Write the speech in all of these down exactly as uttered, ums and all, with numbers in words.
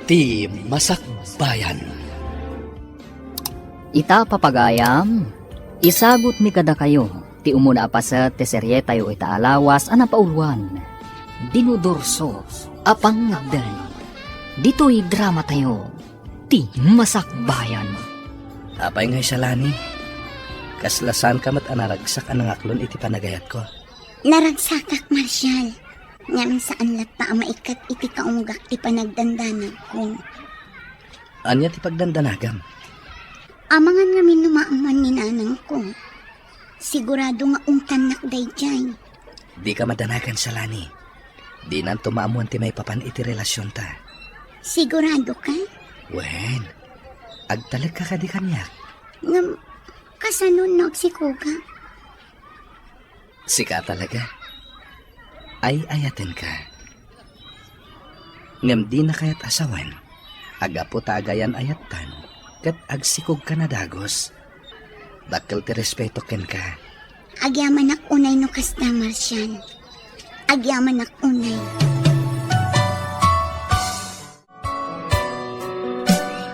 Ti Masakbayan. Ita, papagayam, isagutmi kadakayo ti umuna a paset ti serietayo ita a lawas a napauloan, Dinudurso a Pangngagdan. Ditoy dramatayo, Ti Masakbayan. Apay ngay, Shalani? Kasla saanka met a naragsak a nangaklon iti panagayatko? Naragsakak, Marshal. Ngem saan latta a maikat iti kaunggak ti panagdandanagko. Ania ti pagdandanagam? Amangan ngamin no maammuan ni nanangko. Sigurado nga ungtannak daydiay. Dika madanagan, Shalani. Dinanto maammuan ti maipapan iti relasionta. Sigurado ka? Wen, agtalekka kadi kaniak? Ngem, kasano no agsikogak? Sika talaga. Ay-ayatenka. Ngem dina kayat a sawen, a gapu ta agayan-ayattan, ket agsikogka na dagus. Dakkel ti respeto kenka. Agyamanak unay no kasta, Marshal. Agyamanak unay.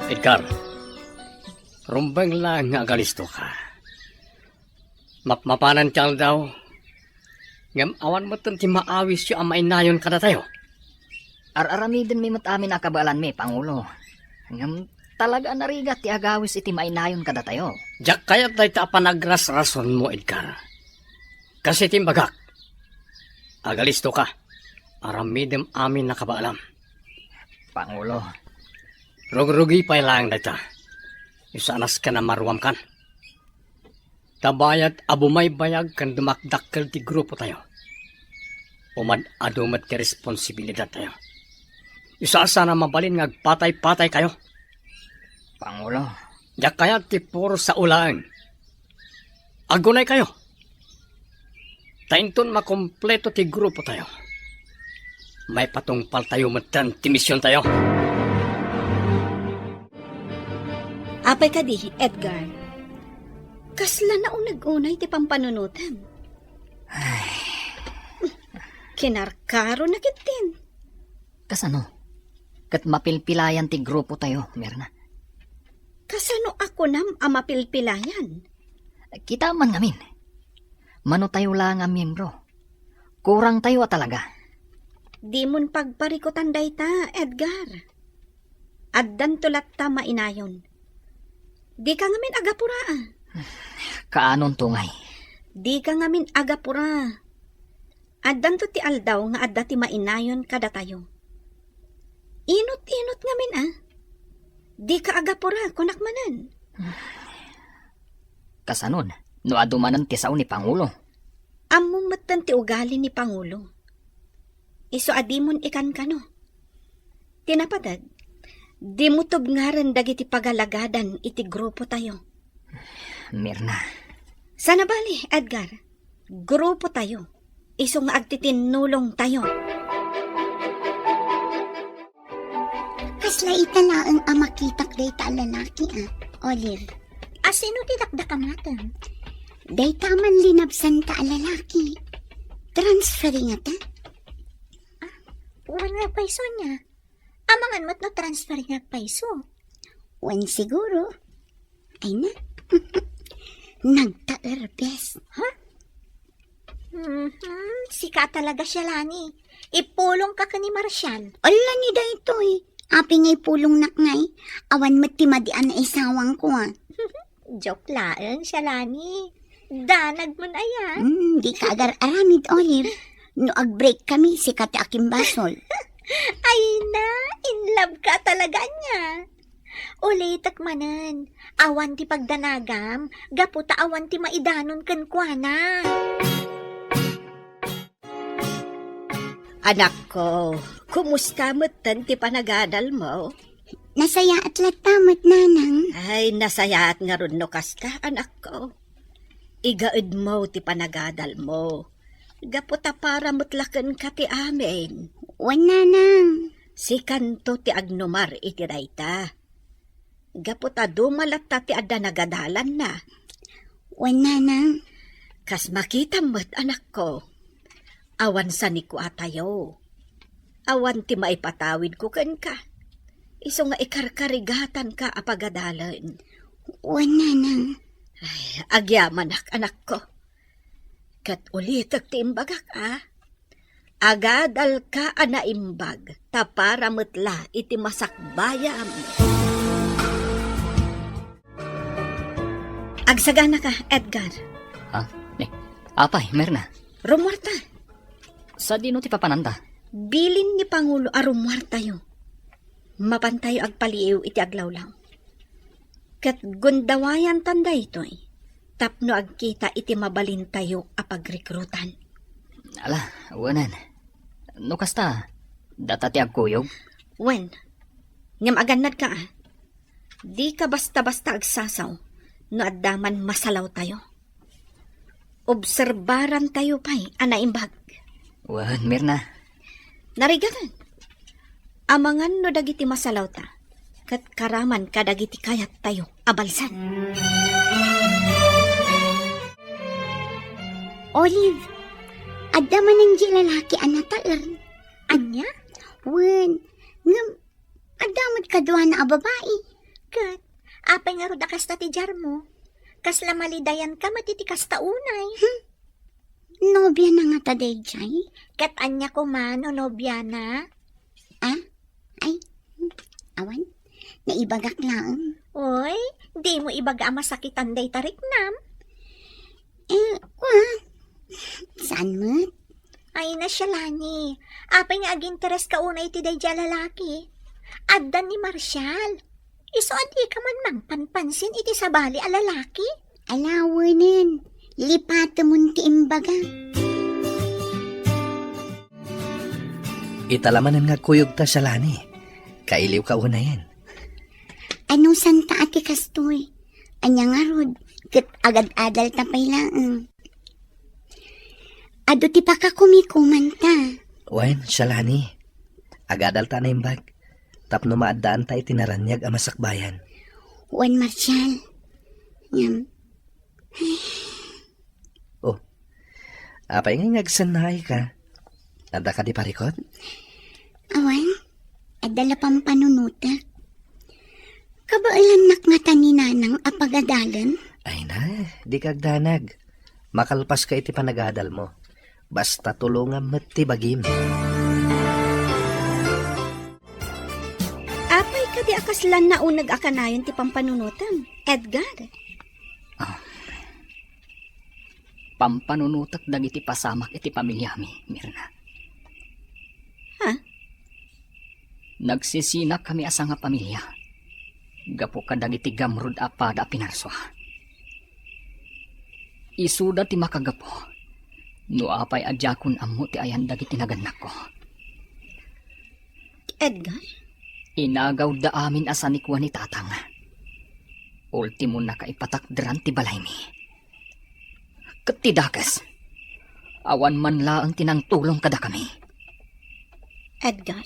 Edgar, rumbeng laeng nga agalistoka. Mapmapanan ti aldaw, ngem awan metten ti maawis a mainayon kadatayo. Ar-aramidenmi met amin a kabaelanmi, Pangulo. Ngem talaga a narigat ti agawis iti mainayon kadatayo. Diak kayat dayta a panagrasrasonmo, Edgar. Kas iti imbagak, agalistoka, aramidem amin a kabaelam. Pangulo. Rugrugi pay laeng dayta. Isu a nasken a maruamkan. Ta bayat a bumaybayag ken dumakdakkel ti grupotayo, umad-adu met ti responsibilidattayo. Isu a saan a mabalin nga agpatay-pataykayo. Pangulo. Diak kayat ti puro sao laeng. Agunaykayo. Ta inton makompleto ti grupotayo, maipatungpaltayo metten ti misiontayo. Apay kadi, Edgar? Kasla nauneg unay ti pampanunotem. Ay. Kinarkaro na ketdin. Kasano? Ket mapilpilayan ti grupotayo, Mirna. Kasano a kunam a mapilpilayan? Kita man ngamin. Manotayo la nga miyembro. Kurangtayo a talaga. Dimon pagparikutan dayta, Edgar. Addanto latta mainayon. Dika ngamin agapura, a. Kaanonto ngay? Dika ngamin agapura. Addanto ti aldaw nga adda ti mainayon kadatayo. Inut-inot ngamin, a. Dika agapura, kunak manen. Kasanon, no adu manen ti sao ni Pangulo? Ammom metten ti ugali ni Pangulo. Isu a dimon ikankano. Ti napateg, dimo tubngaren dagiti pagalagadan iti grupotayo. Mirna. Sana bali, Edgar. Grupotayo. Isu nga agtitinnulongtayo. Kasla ita laeng a makitak dayta a lalaki, a, Olive. A, sino ti dakdakamatem? Dayta a manlinabsanta a lalaki. Transferring ngata? A, wen nga payso nia. Amangan met no transferring nga payso. Wen siguro. Ay na. Nagtaerbes. Ha? Mhm, sika talaga, Shalani. Ipulongka ken ni Marshal. Ala ni daytoy. Apay nga ipulongnak ngay? Awan met ti madi a naisawangko, a. Joke laeng, Shalani. Danag man aya. Hmm, dika agar-aramid, Olive. No ag-break kami, sika ti akimbasol. Ay na, in love ka talaga nia. Ulitek manen, awan ti pagdanagam, gapu ta awan ti maidanon kenkuana. Anakko, kumusta metten ti panagadalmo? Nasayaat latta met, nanang. Ay, nasayaat ngarud no kasta, anakko. Igaedmo ti panagadalmo. Gapu ta para met la kenka ti amin. Wen, nanang. Sikanto ti agnumar iti dayta. Gapu ta duma latta ti adda nagadalanna. Wen, nanang. Kas makitam met, anakko. Awan sanikuatayo. Awan ti maipatawidko kenka. Isu nga ikarkarigatanka a pagadalen. Wen, nanang. Ay, agyamanak, anakko. Ket ulitek ti imbagak, a. Agadalka a naimbag, ta para met la iti masakbayam. Agsaganaka, Edgar. Ah, eh, apay, Mirna? Rumuarta. Sadino ti papananta? Bilin ni Pangulo a rumuartayo. Mapantayo agpaliiw iti aglawlaw. Ket gundawayantan daytoy tapno agkita iti mabalintayo a pagrekrutan. Ala, wenen. No kasta, data ti agkuyog? Wen, ngem agannadka, a. Dika basta-basta agsasaw no adda man masalawtayo. Obserbarantayo pay a naimbag. Wen, Mirna. Narigaten. Amangan no dagiti masalawta, ket karaman kadagiti kayattayo a balsad. Olive, adda manen diay lalaki a nataer. Ania? Wen, ngem adda met kaduana a babai. Ket, apay ngarud a kasta ti diarmo? Kasla malidayanka met iti kasta unay. Hmm. Nobiana ngata daydiay? Ket ania koma no nobiana? Ah? Ay, awan. Naibagak laeng. Oy, dimo ibaga a masakitan dayta riknam. Eh, kua, saan met? Ay, na, Shalani, apay nga agintereska unay iti daydiay a lalaki? Adda ni Marshall. Isu a dika man mangpanpansin iti sabali a lalaki? Ala, wenen, lipatemon ti imbaga. Ita la manen nga agkuyogta, Shalani. Kailiwka unayen. Anusanta a ti kastoy? Ania ngarud, ket agad-adalta pay laeng. Adu ti pakakumikomanta. Wen, Shalani. Agadalta a naimbag. Tapno maaddaanta iti naraniag a masakbayan. Wen, Marshall. Ngem, Oh. Apay nga agsannaayka? Adda kadi parikut? Awan, adda la pampanunotek. Kabaelannak ngata ni Nanang a pagadalen? Ay na, dika agdanag. Makalpaska iti panagadalmo. Basta tulongam met ti bagim. Apay kadi a kasla nauneg a kanayon ti pampanunotem, Edgar? Ah. Pampanunotek dagiti pasamak iti pamiliami, Mirna. Ha? Nagsisinakami a sangapamilia gapu kadagiti gamrud a pada a pinarsua. Isuda ti makagapu no apay a diakon ammo ti ayan dagiti nagannakko. Edgar? Inagawda amin a sanikua ni Tatang. Ultimo, nakaipatakderan ti balaymi. Ket ti dakes, awan man laeng ti nangtulong kadakami. Edgar?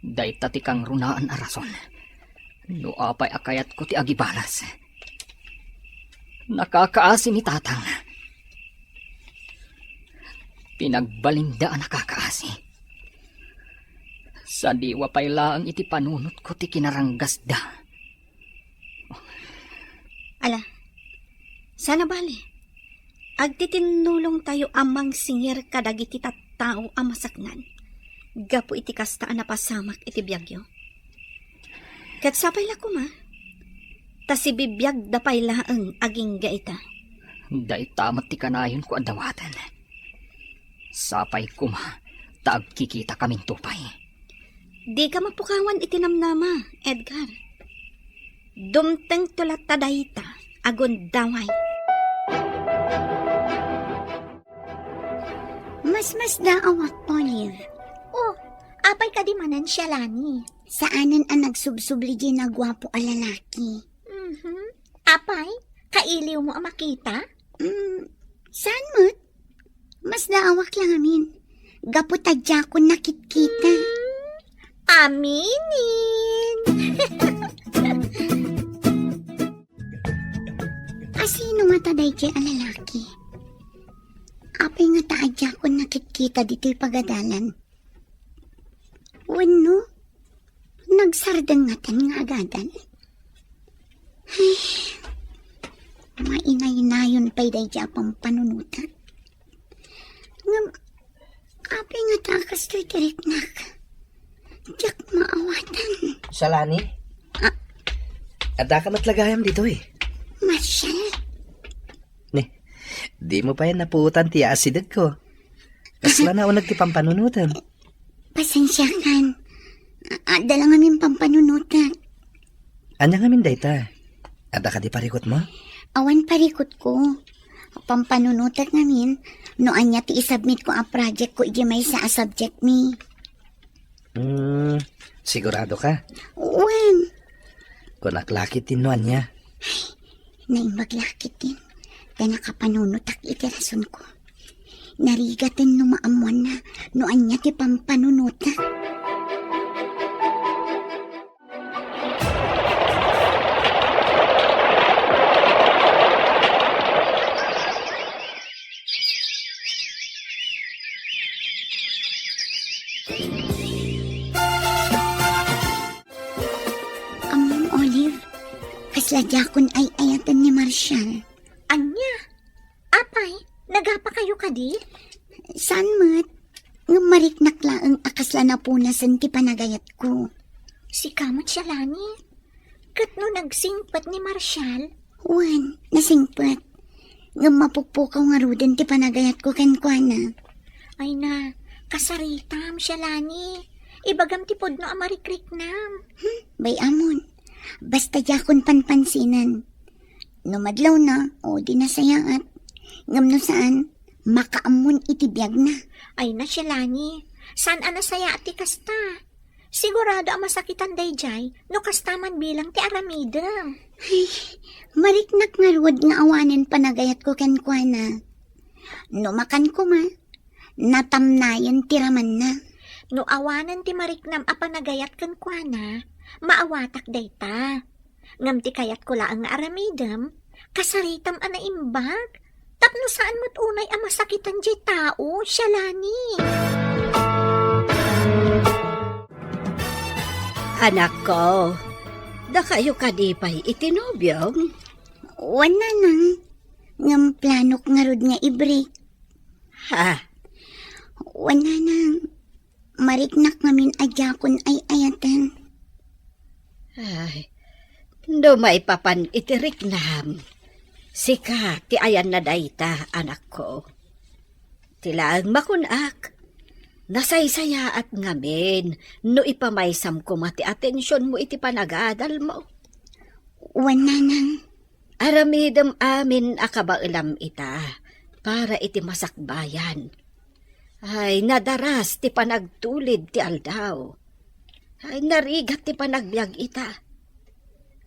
Dayta ti kangrunaan a rason no apay a kayatko ti agibalas. Nakakaasi ni Tatang. Pinagbalinda a nakakaasi. Sadiwa pay laeng iti panunotko ti kinaranggasda. Ala, saan a bale. Agtitinnulongtayo a mangsingir kadagiti tattao a masaknan gapu iti kasta a napasamak iti biagyo. Ket sapay la koma, ta sibibiagda pay laeng agingga ita. Dayta met ti kanayonko a dawaten. Sapay koma ta agkikitakaminto pay. Dika mapukawan iti namnama, Edgar. Dumtengto latta dayta a gundaway. Masmasdaawak, Olive. Oh, apay kadi manen, Shalani? Saanen a nagsubsubli diay naguapo a lalaki. Mhm. Apay, kailiwmo a makita? Mm, saan met? Masdaawak la ngamin. Gapu ta diakon nakitkita. Mm, aminin. Asino ngata daydiay a lalaki? Apay ngata a diakon nakitkita ditoy pagadalan? Wenno, nag Sardengngatan nga agadal. Ay, mainaynayon pay daydi a pampanunotak. Ngem, apay ngata a kastoy ti riknak? Diak maawatan. Salani? Ah? Addaka met la gayam ditoy? Marshall? Ni, dimo pay napuotan ti asidegko. Kasla nauneg ti pampanunotem. Pasensiakan. A-, adda la ngamin pampanunotak. Ania ngamin dayta? Adda kadi parikutmo? Awan parikutko. Pampanunotak ngamin no ania ti isubmitko a projectko iti maysa a subjectmi. Hmm, sigurado ka? Wen. Kunak la ketdin no ania. Naimbag la ketdin ta nakapanunotak iti rasonko. Narigaten no maammoanna no ania ti pampanunotak. Ammom, Olive, kasla diakon ay-ayaten ni Marshall. Ania? Apay, nagapakayo kadi? Saan met? Ngem mariknak laeng a kasla napunasen ti panagayatko. Sika met, Shalani? Ket no nagsingpet ni Marshall? Wen, nasingpet. Ngem mapukpukaw ngaruden ti panagayatko kenkuana. Ay na, kasaritam, Shalani. Ibagam ti pudno a marikriknam. Hmm, bay-amon. Basta diakon panpansinen. No madlawna, o di nasayaat. Ngem no saan, makaammon iti biagna. Ay na, Shalani. Saan a nasayaat ti kasta? Sigurado a masakitan daydiay no kasta man bilang ti aramidem. Ay, mariknak ngarud nga awanen panagayatko kenkuana. No makan koma, natamnayen ti ramanna. No awanen ti mariknam a panagayat kenkuana, maawatak dayta. Ngem ti kayatko laeng nga aramidem, kasaritam a naimbag. Tapno saan met unay a masakitan diay tao, Shalani. Anakko, dakayo kadi pay iti nobiom? Wen, Nanang. Ngem planok ngarud nga i-break. Ha? Wen, Nanang. Mariknak ngamin a diakon ay-ayaten. Ay, no maipapan iti riknam, sika ti ayanna dayta, anakko. Ti laeng makunak, nasaysayaat ngamin no ipamaysam koma ti atensionmo iti panagadalmo. Wen, Nanang. Aramidem amin a kabaelam ita para iti masakbayan. Ay, nadaras ti panagtulid ti aldaw. Ay, narigat ti panagbiag ita.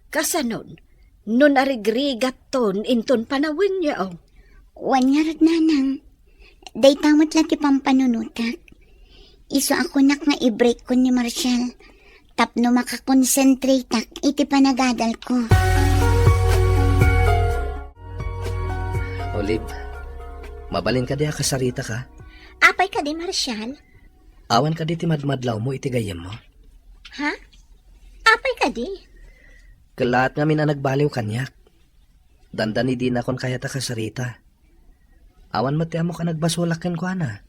Kasanon, no narigrigatton inton panawenyo? Wen ngarud, Nanang. Dayta met la ti pampanunotak. Isu a kunak nga i-break-kon ni Marshall tapno makakonsentrateak iti panagadalko. Olive, mabalin kadi a kasaritaka? Apay kadi, Marshall? Awan kadi ti madmadlawmo iti gayyemmo? Ha? Apay kadi? Kellaat ngamin a nagbaliw kaniak. Dandani dinakon kayat a kasarita. Awan met ti ammok a nagbasolak kenkuana.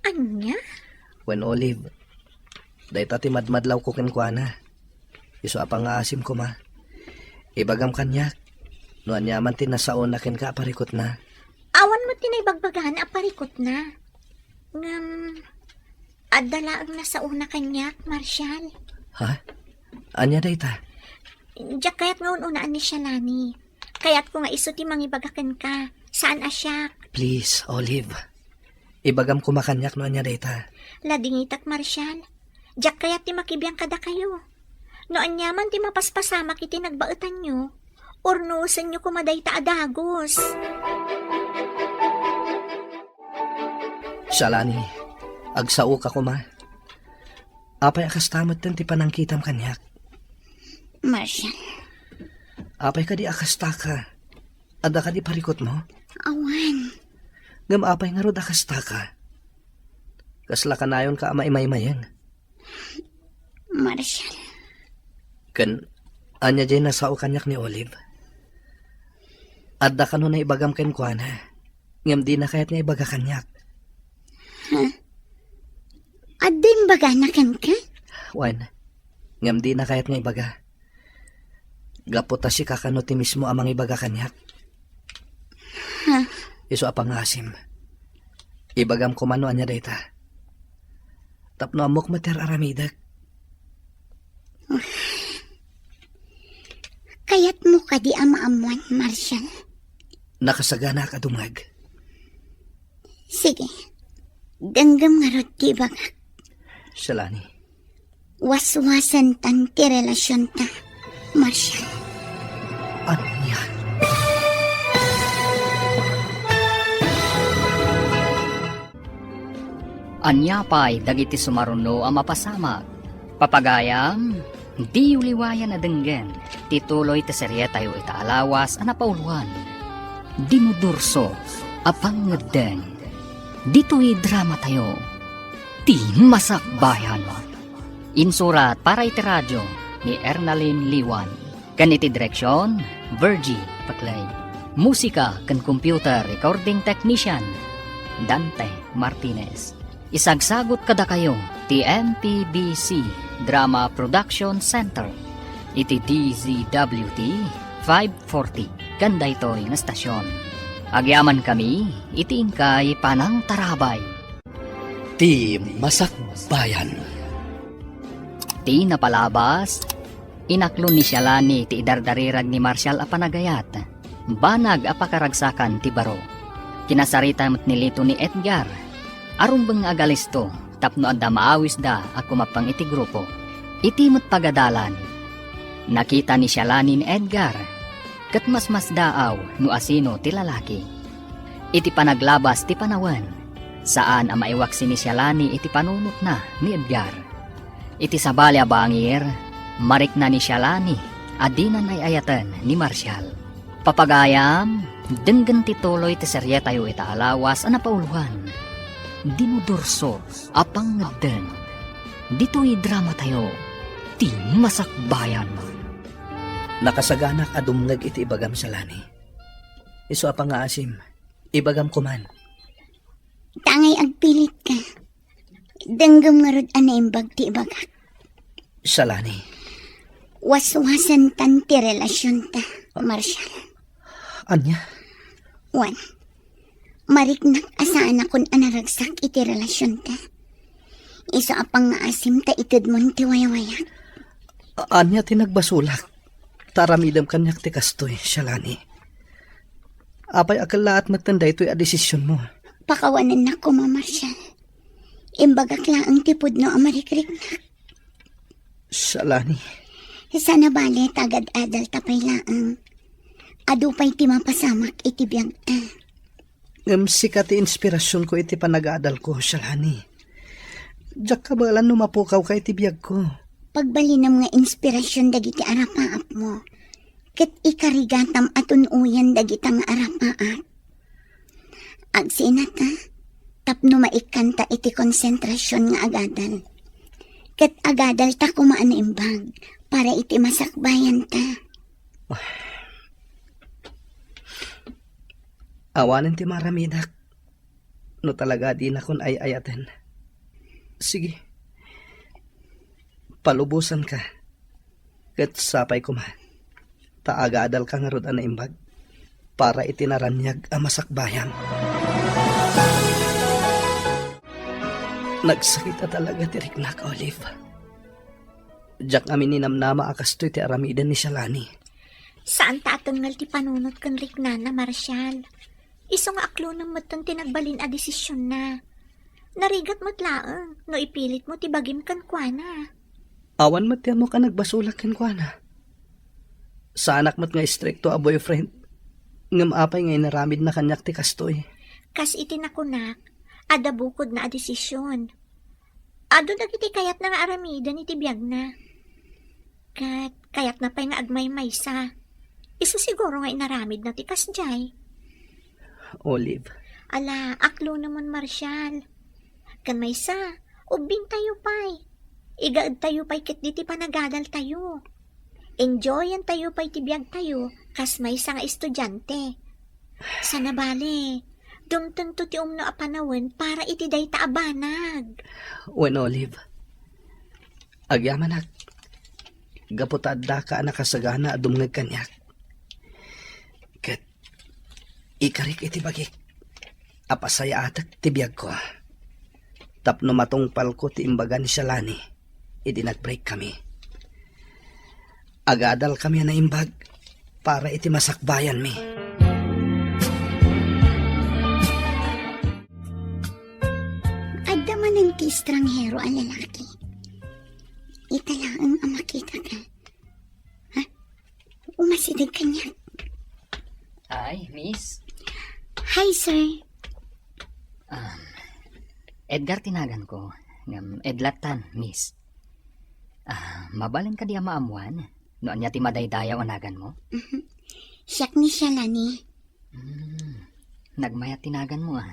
Ania? Wen, Olive, dayta ti madmadlawko kenkuana. Isu a pangngaasim koma. Ibagam kaniak no aniaman ti nasaona kenka a parikutna. Awan met ti naibagbagana a parikutna. Ngem, adda laeng nasaona kaniak, Marshall. Ha? Ania dayta? Diak kayat nga un-unaan ni Shalani. Kayatko nga isu ti mangibaga kenka, saan a siak. Please, Olive. Ibagam koma kaniak no ania dayta. Ladingitak, Marshall. Diak kayat ti makibiang kadakayo. No aniaman ti mapaspasamak iti nagbaetanyo, urnusenyo koma dayta a dagus. Shalani, agsaoka koma. Apay a kasta metten ti panangkitam kaniak? Marshall. Apay kadi a kastaka? Adda kadi parikutmo? Awan. Ngem apay ngarud a kastaka? Kasla kanayonka a maimaymayeng? Marshall. Ken ania diay nasao kaniak ni Olive? Adda kano naibagam kenkuana, ngem dina kayat nga ibaga kaniak. Ha? Adda imbagana kenka? Wen, ngem dina kayat nga ibaga. Gapu ta sika kano ti mismo a mangibaga kaniak. Ha? Isu a pangaasim. Ibagam koma no ania dayta. Tapno ammok met ti ar-aramidek. Kayatmo kadi a maammuan, Marshall? Nakasaganaak a dumngeg. Sige. Denggem ngarud ti ibagak. Shalani. Waswasentan ti relasionta, Marshall. Ania? Ania pay dagiti sumaruno a mapasamak? Papagayam, diyo liwayan a denggen ti tuloy ti serietayo ita a lawas a napauloan, Dinudurso a Pangngeddeng. Ditoy dramatayo, Ti Masakbayan. Insurat para iti radio ni Ernalyn Liwan. Ken iti direksion, Virgie Paclay. Musika ken computer recording technician, Dante Martinez. Isagsagut kadakayo ti M P B C Drama Production Center iti D Z W T five forty ken daytoy nga estasion. Agyamankami iti inkay panangtarabay. Ti Masakbayan. Ti napalabas, inaklo ni Shalani ti idardarirag ni Marshall a panagayat. Banag a pakaragsakan ti baro. Kinasarita met ni Lito ni Edgar a rumbeng nga agalisto tapno adda maawisda a kumappeng iti grupo. Iti met pagadalan, nakita ni Shalani ni Edgar ket masmasdaaw no asino ti lalaki. Iti panaglabas ti panawen, saan a maiwaksi ni Shalani iti panunotna ni Edgar. Iti sabali a bangir, marikna ni Shalani a dinan ay-ayaten ni Marshall. Papagayam, denggen ti tuloy ti serietayo ita a lawas a napauloan, Dinudurso a Pangngeddeng. Ditoy dramatayo, Ti Masakbayan. Nakasaganak a dumngeg iti ibagam, Shalani. Isu a pangaasim, ibagam koman. Tangay agpilitka. Denggem ngarud a naimbag ti ibagak. Shalani. Waswasentan ti relasionta, Marshall. Ania? Wen, mariknak a saanakon a naragsak iti relasionta. Isu a pangngaasim ta itedmon ti wayawayak. A-, ania ti nagbasolak? Ta aramidem kaniak ti kastoy, Shalani. Apay a kellaat metten daytoy a desisionmo? Pakawanennak koma, Marshall. Imbagak laeng ti pudno a marikriknak. Shalani. Saan a bale ta agad-adal ta pay laeng. Adu pay ti mapasamak iti biagta. Ngem sika ti inspirasionko iti panagadalko, Shalani. Diak kabaelan no mapukawka iti biagko. Pagbalinem nga inspirasion dagiti arapaapmo, ket ikarigatam a tun-oyen dagita nga arapaap. Agsinata, tapno maikkanta iti konsentrasion nga agadal. Ket agadalta koma a naimbag para iti masakbayanta. Awanen ti maramidak no talaga dinakon ay-ayaten. Sige, palubosanka, ket sapay koma, ta agadalka ngarud a naimbag para iti naraniag a masakbayam. Nagsakit a talaga ti riknak, Olive. Diak amin ninamnama a kastoy ti aramiden ni Shalani. Saan ta a tengngel ti panunot ken riknana, Marshall. Isu nga aklonem metten ti nagbalin a desisionna. Narigat met laeng no ipilitmo ti bagim kenkuana. Awan met ti ammok a nagbasolak kenkuana. Saanak met nga istrikto a boyfriend. Ngem apay nga inaramidna kaniak ti kastoy? Kas iti nakunak, adda bukodna a desision. Adu dagiti kayatna nga aramiden iti biagna. Ket kayatna pay nga agmaymaysa. Isu siguro nga inaramidna ti kasdiay. Olive. Ala, aklonemon, Marshall. Ken maysa, ubbingtayo pay. Igaedtayo pay ketdi ti panagadaltayo. Enjoyantayo pay ti biagtayo kas maysa nga estudiante. Sana bale, dumtengto ti umno a panawen para iti dayta a banag. Wen, Olive, agyamanak, gapu ta addaka a nakasagana a dumngeg kaniak. Ket ikarik iti bagik a pasayaatek ti biagko tapno matungpalko ti imbaga ni Shalani idi nag-break kami. Agadal kami a naimbag para iti masakbayanmi. Adda manen ti estranghero a lalaki. Ita laeng a makitaka. Ha? Umasideg kaniak. Ay, miss. Hi, sir. Um, Edgar ti naganko. Ngem Ed lattan, miss. Ah, mabalin kadi a maammuan no ania ti madaydayaw a naganmo? Mhm. Siak ni Shalani. Hmm, nagmayat ti naganmo, ah.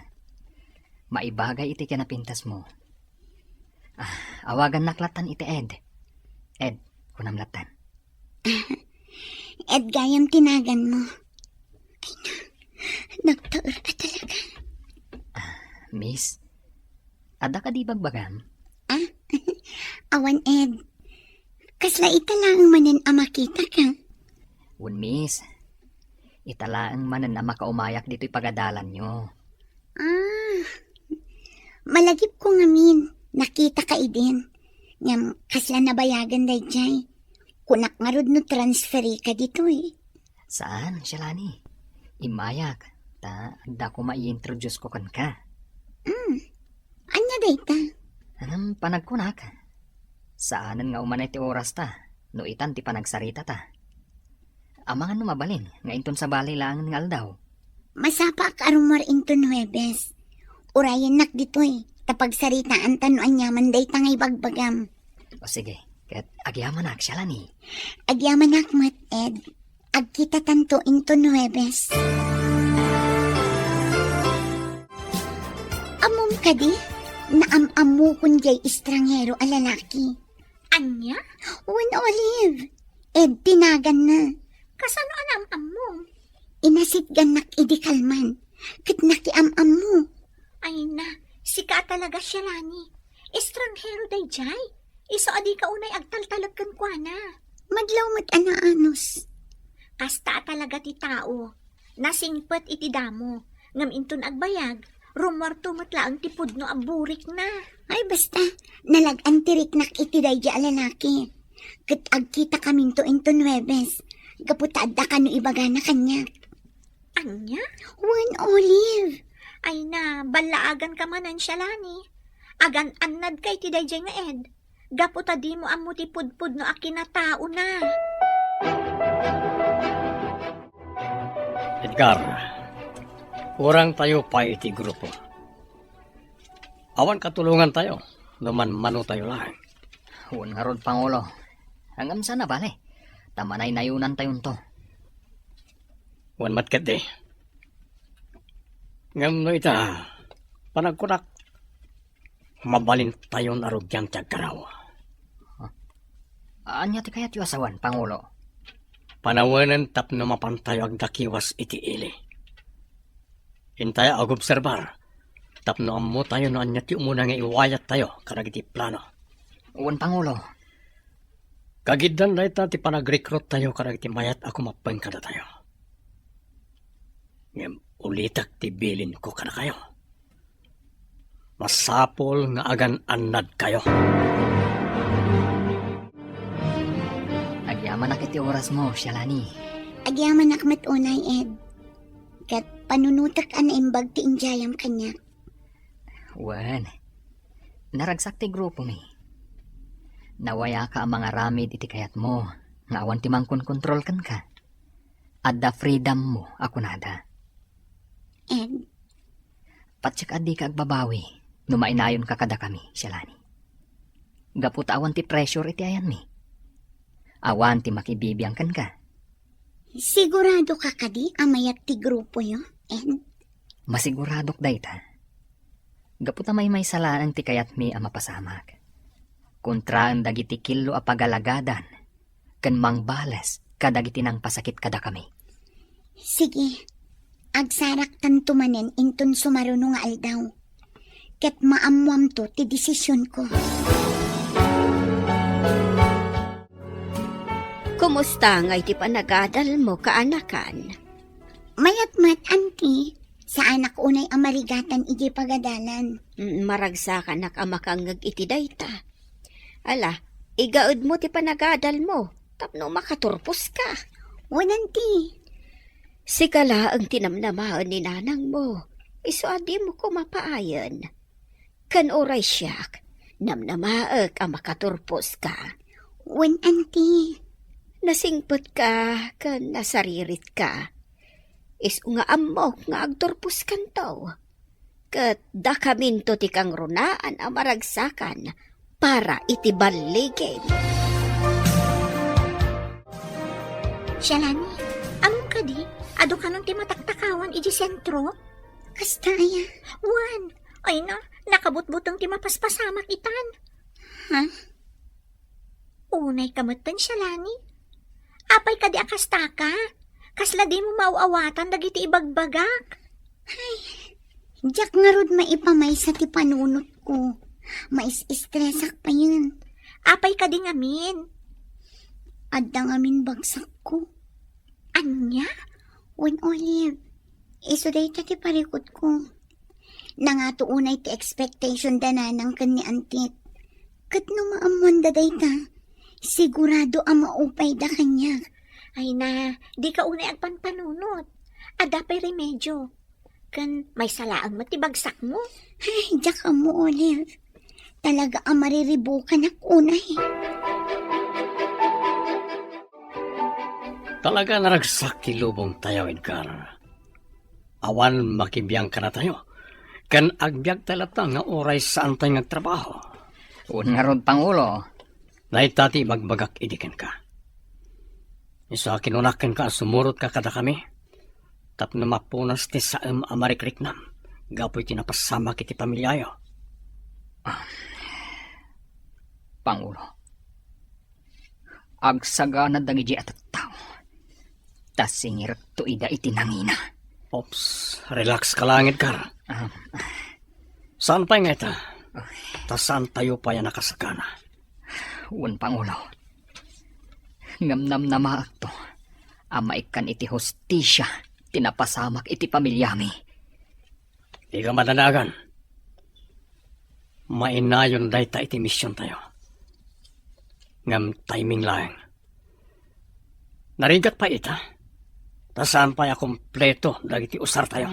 Maibagay iti kinapintasmo. Ah, awagannak lattan iti Ed. Ed, kunam lattan. Ed gayam ti naganmo. Ay na, nagtaer a talaga. Ah, miss, adda kadi bagbagam? Ah, awan, Ed. Kasla ita laeng manen a makitaka? Wen, miss. Ita laeng manen a makaumayak ditoy pagadalanyo. Ah, malagipko ngamin, nakitaka idin. Ngem kasla nabayagan daydiay. Kunak ngarud no transferika ditoy. Saan, Shalani? Immayak, ta adda koma i-introduce ko kenka. Hmm, ania dayta? Ngem panagkunak, saanen nga umanay ti orasta, no itan ti panagsaritata. Amangan no mabalin nga inton sabali laengen nga aldaw. Masapaak a rummuar inton Huwebes. Urayennak ditoy, ta pagsaritaanta no aniaman dayta nga ibagbagam. O sige, ket agyamanak, Shalani. Agyamanak met, Ed. Agkitatanto inton Huwebes. Ammom kadi? Naam-ammokon diay estranghero a lalaki. Ania? Wen, Olive. Ed ti naganna. Kasano a naam-ammom? Inasitgannak idi kalman. Ket nakiam-ammo. Ay na, sika a talaga, Shalani. Estranghero daydiay. Isu a dika unay agtaltalek kenkuana. Madlaw met a naanus. Kasta a talaga ti tao. Nasingpet iti damo, ngem inton agbayag, rummuarto met laeng ti pudno a burikna. Ay, basta, nalag-an ti riknak iti daydiay a lalaki. Ket agkitakaminto inton Huwebes, gapu ta adda kano ibagana kaniak. Ania? Wen, Olive. Ay na, ballaaganka manen, Shalani. Agan-annadka iti daydiay nga Ed. Gapu ta dimo ammo ti pudpudno a kinataona. Edgar, kurangtayo pay iti grupo. Awan katulongantayo no manmanotayo laeng. Wen ngarud, Pangulo. Ngem saan a bale, ta manaynayonantayonto. Wen met ketdi. Ngem no ita, panagkunak, mabalintayon a rugian ti agkaraw. Ania ti kayatyo a sawen, Pangulo? Panawenen tapno mapantayo agdakiwas iti ili. Intayo agobserbar tapno ammotayo no ania ti umuna nga iwayattayo kadagiti plano. Wen, Pangulo. Kagiddan dayta ti panagrekruttayo kadagiti mayat a kumappeng kadatayo. Ngem ulitek ti bilinko kadakayo. Masapul nga agan-annadkayo. Agyamanak iti orasmo, Shalani. Agyamanak met unay, Ed. Ket panunotek a naimbag ti idiayam kaniak. Wen, naragsak ti grupomi. Nawayaka a mangaramid iti kayatmo nga awan ti mangkonkontrol kenka. Adda freedommo a kunada. Ed? Patiek a dika agbabawi no mainayonka kadakami, Shalani. Gapu ta awan ti pressure iti ayanmi. Awan ti makibibiang kenka. Siguradoka kadi a mayat ti grupoyo, Ed? Masiguradok dayta. Gapu ta maymaysa laeng ti kayatmi a mapasamak. Kontraen dagiti killo a pagalagadan ken mangbales kadagiti nangpasakit kadakami. Sige, agsaraktanto manen inton sumaruno nga aldaw. Ket maammoamto ti desisionko. Kumusta nga iti panagadalmo, kaanakan? Mayat met, anti. Saanak unay a marigatan idiay pagadalan. Mm, maragsakanak a makangngeg iti dayta. Ala, igaedmo ti panagadalmo tapno makaturposka. Wen, anti. Sika laeng ti namnamaen ni nanangmo. Isu a dimo koma paayen. Ken uray siak, namnamaek a makaturposka. Wen, anti. Nasingpetka ken nasariritka. Isu nga ammok nga agturposkanto. Ket dakaminto ti kangrunaan a maragsakan para iti balligim. Shalani, ammom kadi, adu kanon ti mataktakawan iti sentro? Kasta aya? Wen, ay na, nakabutbuteng ti mapaspasamak itan. Ha? Unay ka metten, Shalani. Apay kadi a kastaka? Kasla dimo maaw-awatan dagiti ibagbagak? Ay, diak ngarud maipamaysa ti panunotko. Mais-estresak payen. Apay kadi ngamin? Adda ngamin bagsakko. Ania? Wen, Olive, isu dayta ti parikutko. Nangato unay ti expectation da nanang ken ni antit. Ket no maammoanda dayta, sigurado a maupayda kaniak. Ay na, dika unay agpanpanunot. Adda pay remedio. Ken maysa laeng met ti bagsakmo. Ay, diak ammo, Olive. Talaga a mariribukanak unay. Talaga naragsak ti lubongtayo, Edgar. Awan makibiang kadatayo. Ken agbiagtay latta nga uray saantay nga agtrabaho. Wen ngarud, Pangulo. Dayta ti ibagbagak idi kenka. Isu a kinunak kenka a sumurotka kadakami tapno mapunas ti saem a marikriknam gapu iti napasamak iti pamiliayo. Ah, Pangulo, agsagana dagidi a tattao ta singirekto ida iti nangina. Ops, relax ka laeng, Edgar. Ah. Saan pay nga ita? Ay. Ta saantayo pay a nakasagana. Wen, Pangulo. Ngem namnamaekto a maikkan iti hustisia ti napasamak iti pamiliami. Dika madanagan. Mainayon dayta iti misiontayo. Ngem timing laeng. Narigat pay ita. Ta saan pay a kompleto dagiti usartayo.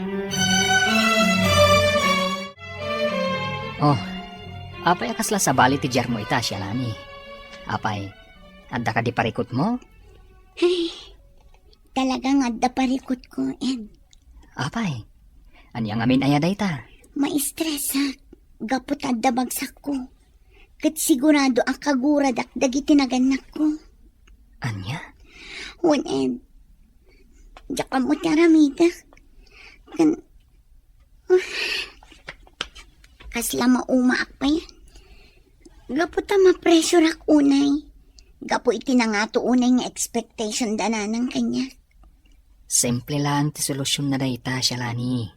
Oh, apay a kasla sabali ti diarmo ita, Shalani? Apay, adda kadi parikutmo? Ay, talaga nga adda parikutko, Ed. Apay, ania ngamin aya dayta? Maistresak, gapu ta adda bagsakko. Ket sigurado a kaguradak dagiti nagannakko. Ania? Wen, Ed, diak ammo ti aramidek. Ken, ah, kasla maumaak payen. Gapu ta mapressureak unay. Gapu iti nangato unay nga expectation da nanang kaniak. Simple laeng ti solusionna dayta, Shalani.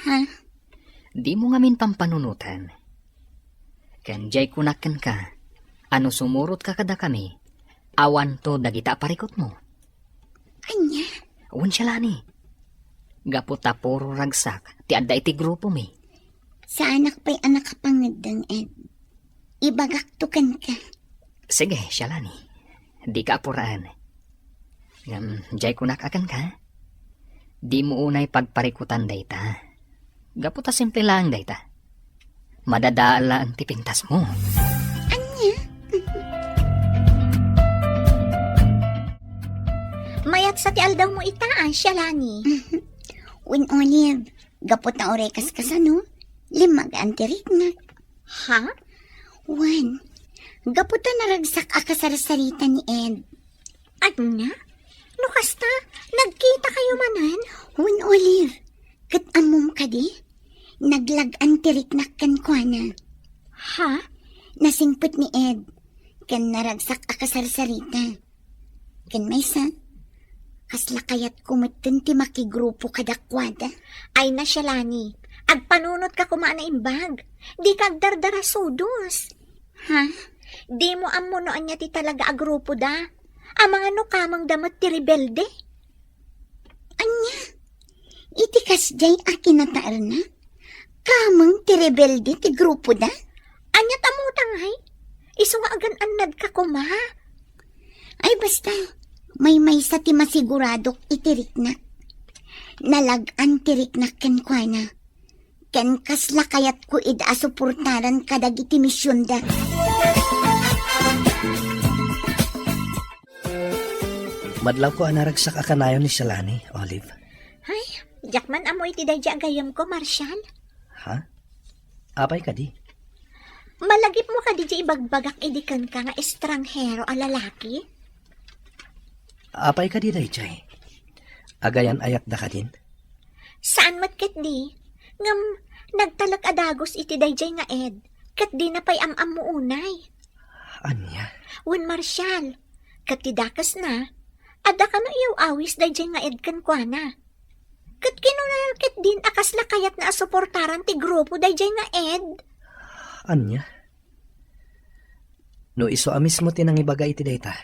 Ha? Dimo ngamin pampanunoten. Ken diay kunak kenka a no sumurotka kadakami, awanto dagita a parikutmo. Ania? Wen, Shalani. Gapu ta puro ragsak ti adda iti grupomi. Saanak pay a nakapangeddeng, Ed. Ibagakto kenka. Sige, Shalani. Dika apuraen. Ngem, diay kunak a kenka, dimo unay pagparikutan dayta. Gapu ta simple laeng dayta. Madadael laeng ti pintasmo. Ania? Mayat sa ti aldawmo ita, a, Shalani. Wen, Olive, gapu ta uray kaskasano, limmagaan ti riknak. Ha? Wen, gapu ta naragsak a kasarsarita ni Ed. Ania? No kasta, nagkitakayo manen? Wen, Olive, ket ammom kadi? Naglag-an ti riknak kenkuana. Ha? Nasingpet ni Ed. ken naragsak a kasarsarita. Ken maysa, kasla kayatko metten ti makigrupo kadakuada. Ay na, Shalani, agpanunot ka koma a naimbag. Di ka agdardara sudos. Ha? Di mo ammo no ania ti talaga a grupo da. Amangan no kameng da met ti rebelde. Ania? Iti kasdiay a kinataerna? Kameng ti rebelde ti grupo da? Ania ta mutangay? Isu nga agan-annad ka koma. Ay basta, maymaysa ti masiguradok iti riknak. Nalag-an ti riknak kenkuana. Ken kasla kayatko ida a suportaran kadagiti misionda. Madlawko a naragsak a kanayon ni Shalani, Olive. Ay, diak man ammo iti daydi a gayyemko, Marshal. Ha? Apay kadi? Malagipmo kadi diay ibagbagak idi kenka nga estranghero a lalaki? Apay kadi daydiay? Agayan-ayatda kadin? Saan met ketdi. Ngem nagtalek a dagus iti daydiay nga ed, ket dina pay am-ammo unay. Ania? Wen, Marshal, ket ti dakesna, adda kano iyaw-awis daydiay nga ed kenkuana. Ket kinuna ketdin a kasla kayatna a suportaran ti grupo daydiay nga ed. Ania? No isu a mismo ti nangibaga iti dayta,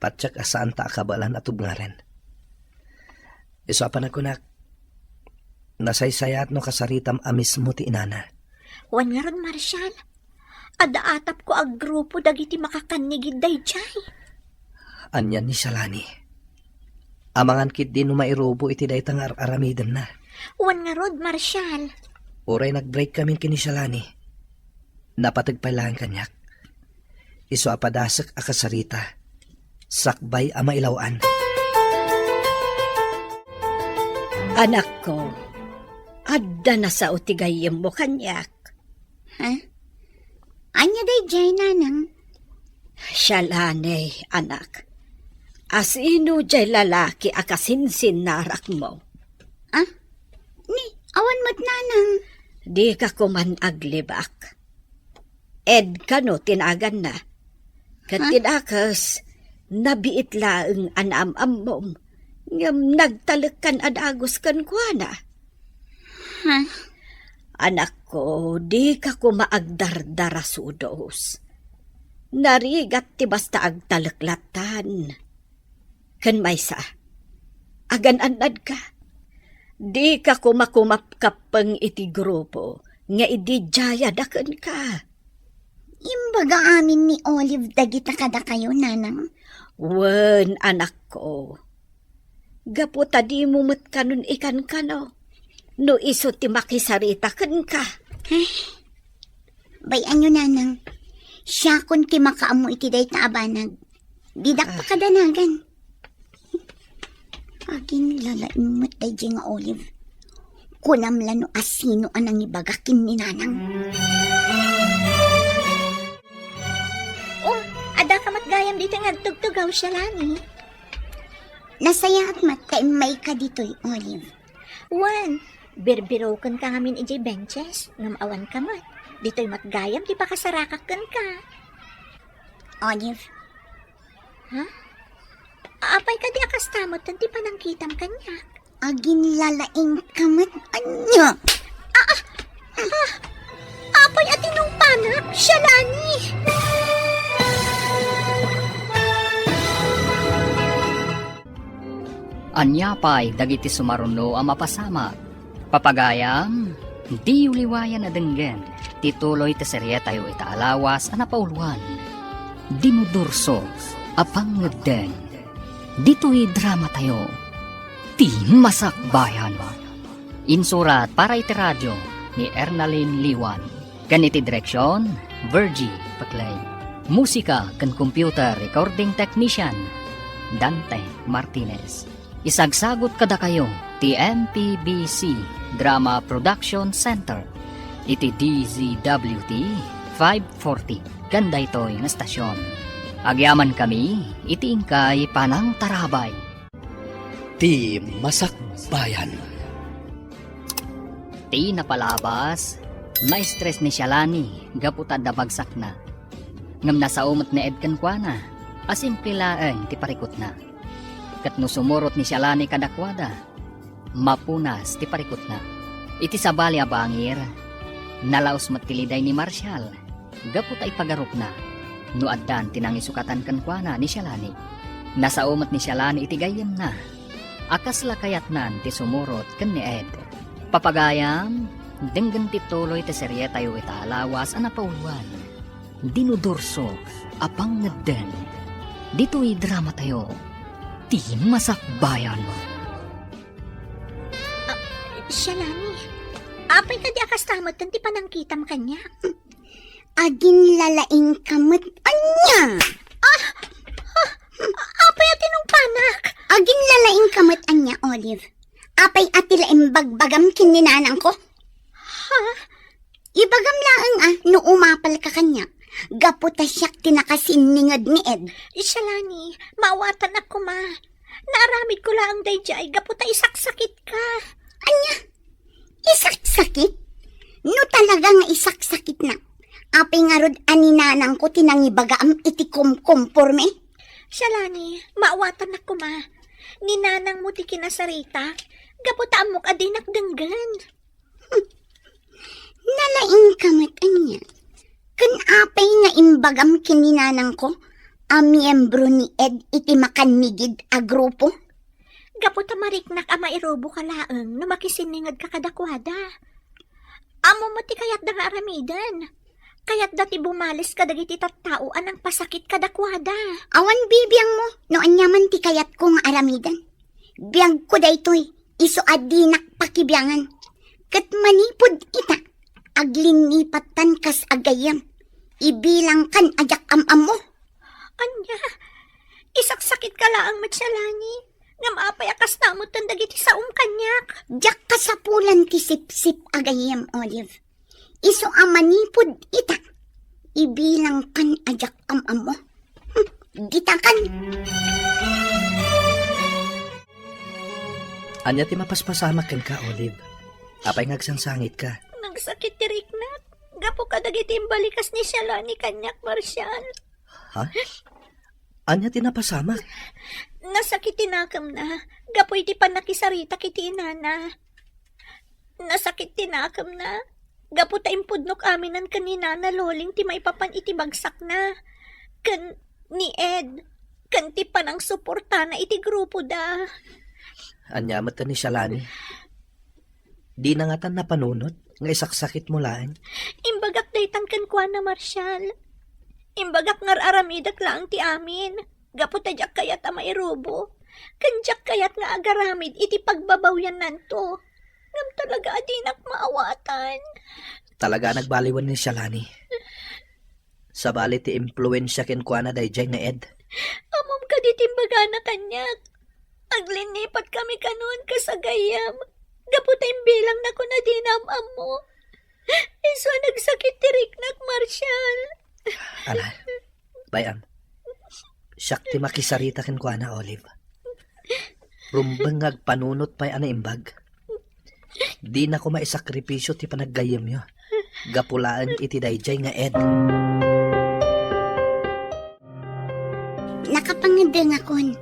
patiek a saanta a kabaelan a tubngaren. Isu a panagkunak, nasaysayaat no kasaritam a mismo ti inana. Wen ngarud, Marshal, adda atapko a grupo dagiti makakannigid daydiay. Ania ni Shalani? Amangan ketdi no mairubo iti dayta nga ar-aramidenna. Wen ngarud, Marshal. Uray nag-break kamin ken ni Shalani, napateg pay laeng kaniak. Isu a padasek a kasarita, sakbay a mailaw-an. Anakko, adda nasao ti gayyemmo kaniak. Ha? Ania daydiay, nanang? Shalani, anak. Asino diay lalaki a kasinsinnarakmo? Ah? Ni, awan met, nanang. Dika koman aglibak. Ed kano ti naganna. Ket Ha? ti dakes, nabiit laeng a naam-ammom, ngem nagtalekkan a dagus kenkuana. Ha? Anakko, dika koma agdardara sudos. Narigat ti basta agtalek lattan. Ken maysa, agan-annadka. Dika koma kumapkappeng iti grupo nga ididiayada kenka. Imbaga amin ni Olive dagita kadakayo, nanang? Wen, anakko. Gapu ta dimo met kanon ikankano no isu ti makisarita kenka. Ay, bay-anyo, nanang. Siakon ti makaammo iti dayta a banag. Didak Ah. pakadanagan. Aginlalaing met daydiay nga Olive. Kunam la no asino a nangibaga ken ni nanang. Oh, adda ka met gayam ditoy nga agtugtugaw, Shalani. Nasayaat met ta immayka ditoy, Olive. Wen, birbirokenka ngamin idiay benches, ngem awan ka met. Ditoy met gayam ti pakasarakak kenka. Olive. Ha? Apay kadi a kasta met ti panangkitam kaniak? Aginlalaing ka met, ania? Ah, ah, ah, apay a tinumpanak, Shalani? Ania pay dagiti sumaruno a mapasamak? Papagayam, diyo liwayan a denggen ti tuloy ti serietayo ita a lawas a napauluan, Dinudurso a Pangngeddeng. Ditoy dramatayo, Ti Masakbayan. Insurat para iti radio ni Ernalyn Liwan. Ken iti direksion, Virgie Paclay. Musika ken computer recording technician, Dante Martinez. Isagsagut kadakayo ti M P B C Drama Production Center iti D Z W T five forty ken daytoy nga estasion. Agyamankami iti inkay panangtarabay. Ti Masakbayan. Ti napalabas, na-stress ni Shalani gapu ta adda bagsakna. Ngem nasao met ni Ed kenkuana a simple laeng ti parikutna. Ket no sumurot ni Shalani kadakuada, mapunas ti parikutna. Iti sabali a bangir, nalaos met ti liday ni Marshall gapu ta ipagarupna no addan ti nangisukatan kenkuana ni Shalani. Nasao met ni Shalani iti gayyemna a kasla kayatnan ti sumurot ken ni Ed. Papagayam, denggen ti tuloy ti serietayo ita a lawas a napauluan. Dinudurso a pangngedden. Ditoy dramatayo, ti Masakbayan. Ah, Shalani, apay kadi a kasta metten ti panangkitam kaniak? Aginlalaingka met ania? Ah! Ah! Apay a tinungpanak? Aginlalaingka met ania, Olive? Apay a ti la imbagbagam ken ni nanangko? Ha? Ibagam laeng a no umapalka kaniak, gapu ta siak ti nakasinninged ni Ed. Shalani, maawatanak koma. Naaramidko laeng daydiay gapu ta isaksakitka. Ania? Isaksakit? No talaga nga isaksakitnak, apay ngarud a ni nanangko ti nangibagaam iti kumkumpormi? Shalani, maawatanak koma. Ni nanangmo ti kinasarita, gapu ta ammok a dinak denggen. Nalaingka met ania? Ken apay nga imbagam ken ni nanangko a miyembro ni Ed iti makannigid a grupo? Gapu ta mariknak a mairuboka laeng no makisinningedka kadakuada. Ammom met ti kayatda nga aramiden. Kayatda ti bumales kadagiti tattao a nangpasakit kadakuada. Awan bibiangmo no aniaman ti kayatko nga aramiden. Biagko daytoy, isu a dinak pakibiangan. Ket manipud ita, aglinnipattan kas agayyem. Ibilangkan a diak am-ammo. Ania? Isaksakitka laeng met, Shalani. Ngem apay a kasta metten dagiti saom kaniak? Diak kasapulan ti sipsip a gayyem, Olive. Isu a manipud ita, ibilangkan a diak am-ammo. Hmm, ditakan. Ania ti mapaspasamak kenka, Olive? Apay nga agsangsangitka? Nagsakit ti riknak. Gapu kadagiti imbalikas ni Shalani kaniak, Marshall. Ha? Ania ti napasamak? Nasakit ti nakemna gapu iti pannakisaritak iti inana. Nasakit ti nakemna gapu ta impudnok aminen ken ni Nana Loling ti maipapan iti bagsakna, ken ni Ed, ken ti panangsuportana iti grupoda. Ania met ni Shalani? Dina ngatan napanunot nga isaksakitmo laeng? Imbagak daytan kenkuana, Marshall. Imbagak nga ar-aramidek laeng ti amin, gapu ta diak kayat a mairubo, ken diak kayat nga agaramid iti pagbabawiannanto. Ngem talaga a dinak maawatan. Talaga a nagbaliwen ni Shalani. Sabali ti impluensia kenkuana daydiay nga Ed. Ammom kadi ti imbagana kaniak? Aglinnipatmi kanon kas agayyem, gapu ta imbilangna kuna dina am-ammo. Isu a nagsakit ti riknak, Marshall. Ala, bay-am. Siak ti makisarita kenkuana, Olive. Rumbeng nga agpanunot pay a naimbag. Dinako maisakripisio ti panaggayyemyo gapu laeng iti daydiay nga Ed. Nakapangngedengakon.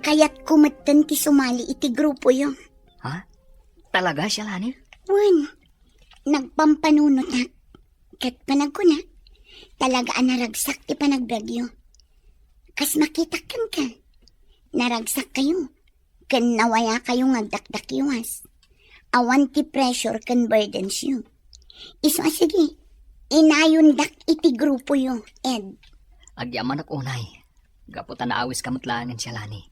Kayatko metten ti sumali iti grupoyo. Ha? Talaga, Shalani? Wen, nagpampanunotak. Ket panagkuna, talaga a naragsak ti panagbiagyo. Kas makitak kenka, naragsakkayo, ken nawayakayo nga agdakdakiwas. Awan ti pressure ken burdensyo. Isu a sige, inayondak iti grupoyo, Ed. Agyamanak unay, gapu ta naawiska met laengen, Shalani.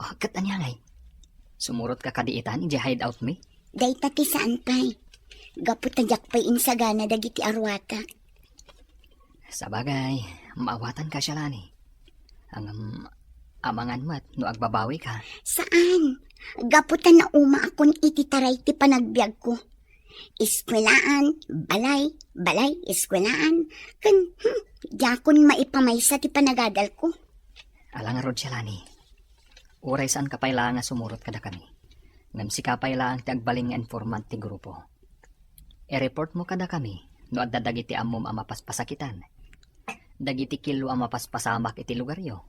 Oh, ket ania ngay? Sumurotka kadi itan idiay hideout mi? Dayta ti saan pay. Gapu ta diak pay insagana dagiti aruatak. Sabagay, maawatanka, Shalani. Ngem, amangan met no agbabawika. Saan? Gapu ta naumaakon iti taray ti panagbiagko. Eskuelaan, balay, balay, eskuelaan, ken, hmm, diakon maipamaysa ti panagadalko. Ala ngarud, Shalani. Uray saanka pay laeng a sumurot kadakami. Ngem sika pay laeng ti agbalin nga informant ti grupo. I-reportmo kadakami no adda dagiti ammom a mapaspasakitan. dagiti killo a mapaspasamak iti lugaryo,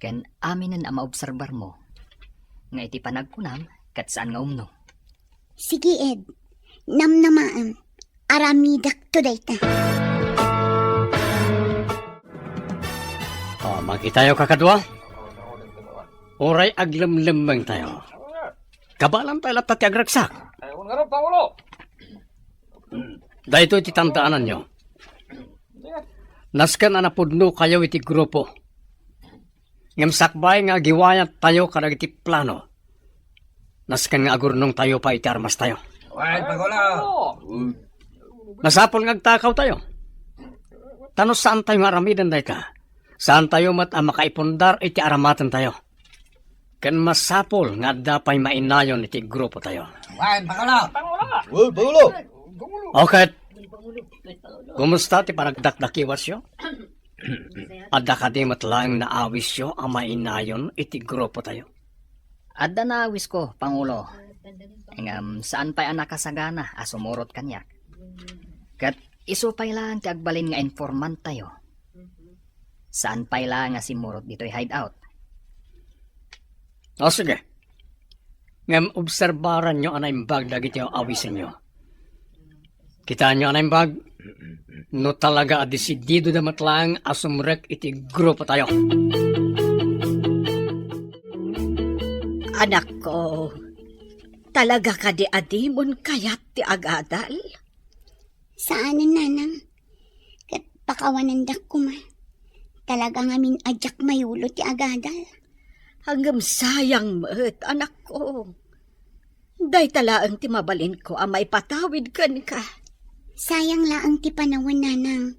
ken aminen a maobserbarmo, nga iti panagkunam, ket saan nga umno. Sige, Ed. Namnamaem. Aramidakto dayta. Ah, makitayo, kakadua. Uray aglemlemmengtayo. Kabaelantayo latta ti agragsak. Daytoy ti tandaananyo. Nasken a napudnokayo iti grupo. Ngem sakbay nga agiwayattayo kadagiti plano, nasken nga agurnongtayo pay iti armastayo. Wen, Pangulo! Masapul nga agtakawtayo. Ta no saantayo nga aramiden dayta, saantayo met a makaipundar iti aramatentayo. Ken masapul nga adda pay mainayon iti grupotayo. Wen, Pangulo! Wen, Pangulo! O ket, kumusta ti panagdakdakiwasyo? Adda kadi met laeng naawisyo a mainayon iti grupotayo? Adda naawisko, Pangulo. Ngem saan pay a nakasagana a sumurot kaniak. Ket isu pay laeng ti agbalin nga informanttayo. Saan pay laeng a simmurot ditoy hideout. O, sige. Ngem obserbaranyo a naimbag dagiti awisenyo. Kitaenyo a naimbag, no talaga a desididoda met laeng a sumrek iti grupotayo. Anakko, talaga kadi a dimon kayat ti agadal? Saanen, nanang. Ket pakawanendak koma. Talaga ngamin a diak mayulo ti agadal. Ngem sayang met, anakko. Dayta laeng ti mabalinko a maipatawid kenka. Sayang laeng ti panawen, nanang.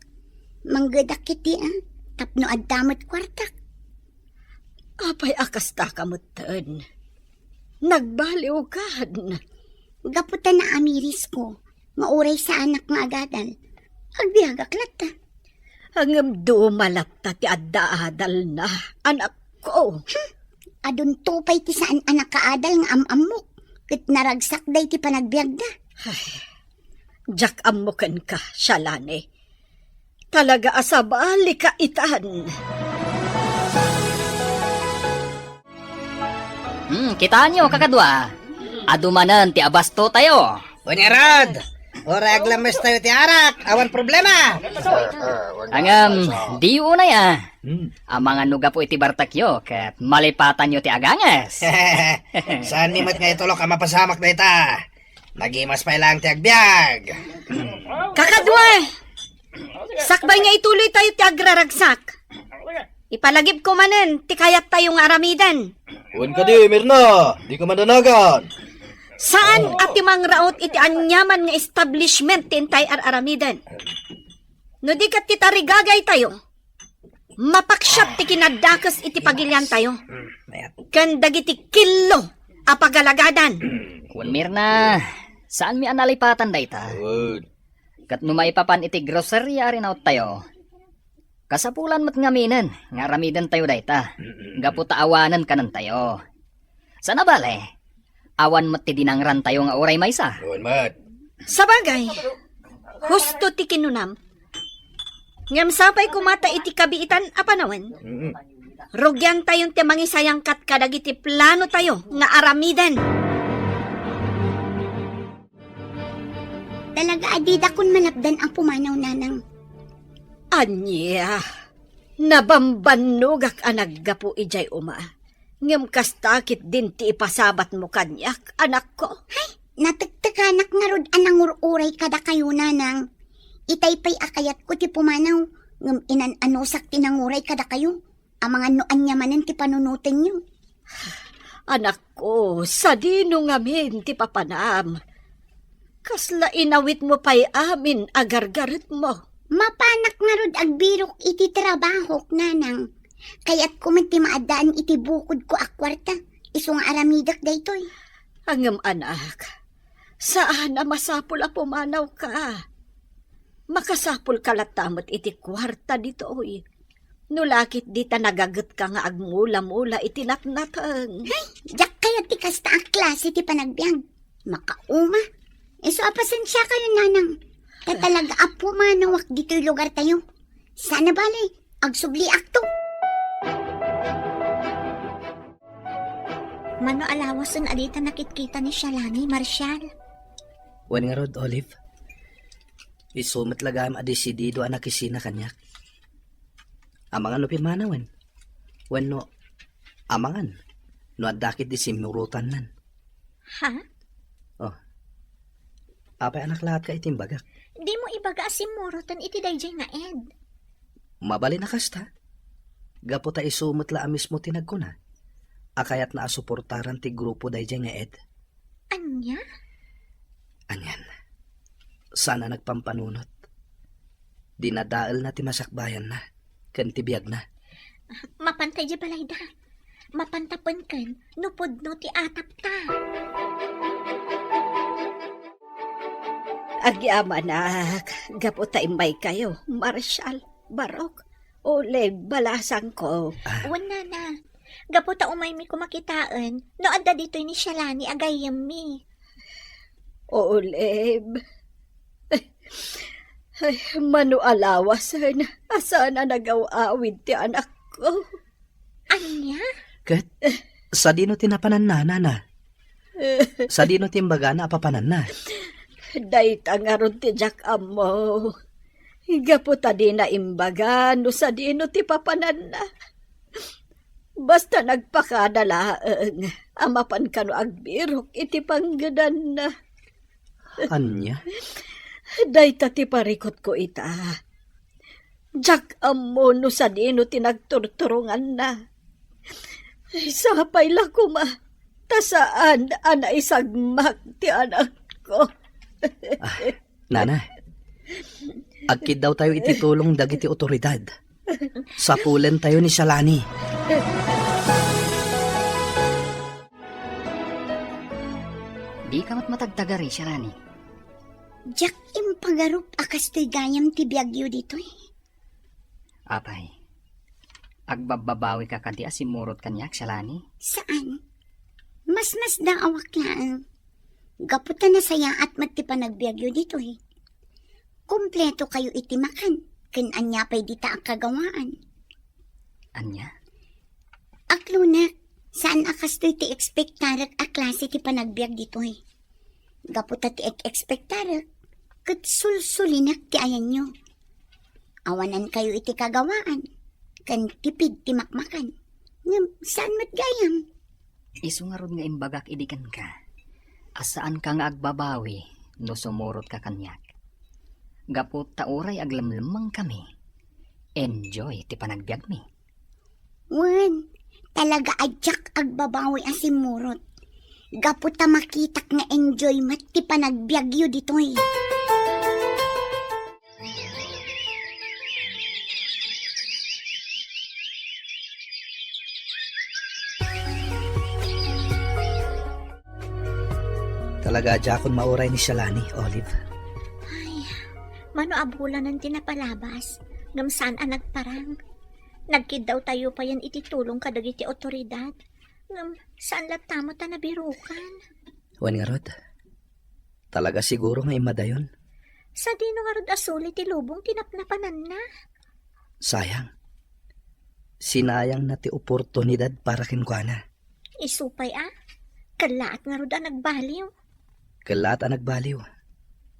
Manggedak iti, a, tapno adda met kuartak. Apay a kastaka metten? Nagbaliwkan. Gapu ta naamirisko nga uray saanak nga agadal, agbiagak latta. Ngem duma latta ti adda adalna, anakko. Hmm, adunto pay ti saan a nakaadal nga am-ammok, ket naragsak daydi panagbiagda. Ay, diak ammo kenka, Shalane. Talaga a sabalika itan. Hmm, kitaenyo, kakadua. Adu manen ti abastotayo. Wen ngarud, uray aglammestayo ti arak, awan problema. Ngem, diyo unay a. Hmm. Amangan no gapu iti bartekyo, ket malipatanyo ti aganges. Saan ni met nga itulok a mapasamak dayta? Nagimas pay laeng ti agbiag. Kakadua! Sakbay nga ituloytayo ti agraragsak, ipalagipko manen ti kayattayo nga aramiden. Wen kadi, Mirna, dika madanagan. Saan a ti mangraut iti aniaman nga establishment ti intay ar-aramiden. No di ket ti tarigagaytayo, mapaksiat ti kinadakes iti pagiliantayo. Ken dagiti killo a pagalagadan. Wen, Mirna, saanmi a nalipatan dayta. Wen. Ket no maipapan iti groceria a rinaottayo, kasapulan met ngaminen nga aramidentayo dayta, gapu ta awanen kanentayo. Sana bale, awan met ti dinangrantayo nga uray maysa. Wen met. Sabagay, husto ti kinunam. Ngem sapay koma ta iti kabiitan a panawen, mm-mm, rugiantayon ti mangisayangkat kadagiti planotayo nga aramiden. Talaga a didakon malapdan a pumanaw, nanang. Ania, nabambannogak a naggapu idiay uma. Ngem kasta ketdin ti ipasabatmo kaniak, anakko. Hay, natektekanak ngarud a nangur-uray kadakayo, nanang. Itay pay a kayatko ti pumanaw, ngem inan-anusak ti nanguray kadakayo. Amangan no ania manen ti panunotenyo. Anakko, sadino ngamin ti papanam? Kasla inawitmo pay amin a gargaretmo. Mapanak ngarud agbirok iti trabahok, nanang. Kayatko met ti maaddaan iti bukodko a kuarta, isu nga aramidek daytoy. Ngem, anak, saan a masapul a pumanawka. Makasapulka latta met iti kuarta ditoy. No la ketdi ta nagagetka nga agmula-mula iti natnateng. Hay, diak kayat ti kasta a klase ti panagbiag. Makauma. Isu a pasensiakayon, nanang. Ta talaga a pumanawak ditoy lugartayo. Saan a bale, agsubliakto. Mano a lawasen a dita nakitkita ni Shalani, Marshall? Wen ngarud, Olive. Isu met la gayam a desidido a nakisina kaniak. Amangan no pimmanawen. Wenno, amangan no adda ketdi simmurotannan. Ha? Oh. Apay a naklaatka iti imbagak? Dimo ibaga a simmuroten iti daydiay nga ed. Mabalin a kasta. Gapu ta isu met la a mismo ti nagkuna a kayatna a suportaran ti grupo daydiay nga ed. Ania? Anian, saan a nagpampanunot. Dinadaelna ti masakbayanna ken ti biagna. Mapanta idiay balayda. Mapanta pengken no pudno ti atapta. Agyamanak, gapu ta immaykayo, Marshall, Barok, Olive, balasangko. Ah. Wen, nana. Gapu ta umaymi koma kitaen no adda ditoy ni Shalani a gayyemmi. Olive. Ay, mano a lawasen a saan a nagaw-awid ti anakko. Ania? Ket sadino ti napananna, nana? Sadino ti imbagana a papananna? Dayta ngarud ti diak ammo. Gapu ta dina imbaga no sadino ti papananna. Basta nagpakada laeng a mapan kano agbirok iti panggedanna. Ania? Dayta ti parikutko ita. Diak ammo no sadino ti nagturturonganna. Sapay la koma ta saan a naisagmak ti anakko. Ah, nana, agkiddawtayo iti tulong dagiti otoridad. Sapulentayo ni Shalani. Dika met matagtagari, Shalani. Diak impagarup a kastoy gayam ti biagyo ditoy. Apay, agbabbabawika kadi a simmurot kaniak, Shalani? Saan. Masmasdaawak laeng. Gapu ta nasayaat met ti panagbiagyo ditoy. Kompleto kayo iti makan, ken ania pay dita a kagawaan. Ania? Aklonek, saan a kastoy ti ekspektarek a klase ti panagbiag ditoy. Gapu ta ti ek-ekspektarek, ket sulsulinek ti ayanyo. Awanan kayo iti kagawaan, ken tipid ti makmakan. Ngem saan met gayam? Isu ngarud nga imbagak idi kenka, a saanka nga agbabawi no sumurotka kaniak. Gapu ta uray aglemlemmengkami, enjoy ti panagbiagmi. Wen, talaga a diak agbabawi a simmurot. Gapu ta makitak nga enjoy met ti panagbiagyo ditoy. Talaga a diakon mauray ni Shalani, Olive. Ay, mano a bulanen ti napalabas, ngem saan a nagparang. Nagkiddawtayo payen iti tulong kadagiti otoridad, ngem saan latta met a nabirukan. Wen ngarud, talaga siguro nga immadayon. Sadino ngarud a suli ti lubong ti napnapananna? Sayang. Sinayangna ti oportunidad para kenkuana. Isu pay a, kellaat ngarud a nagbaliw. Kellaat a nagbaliw.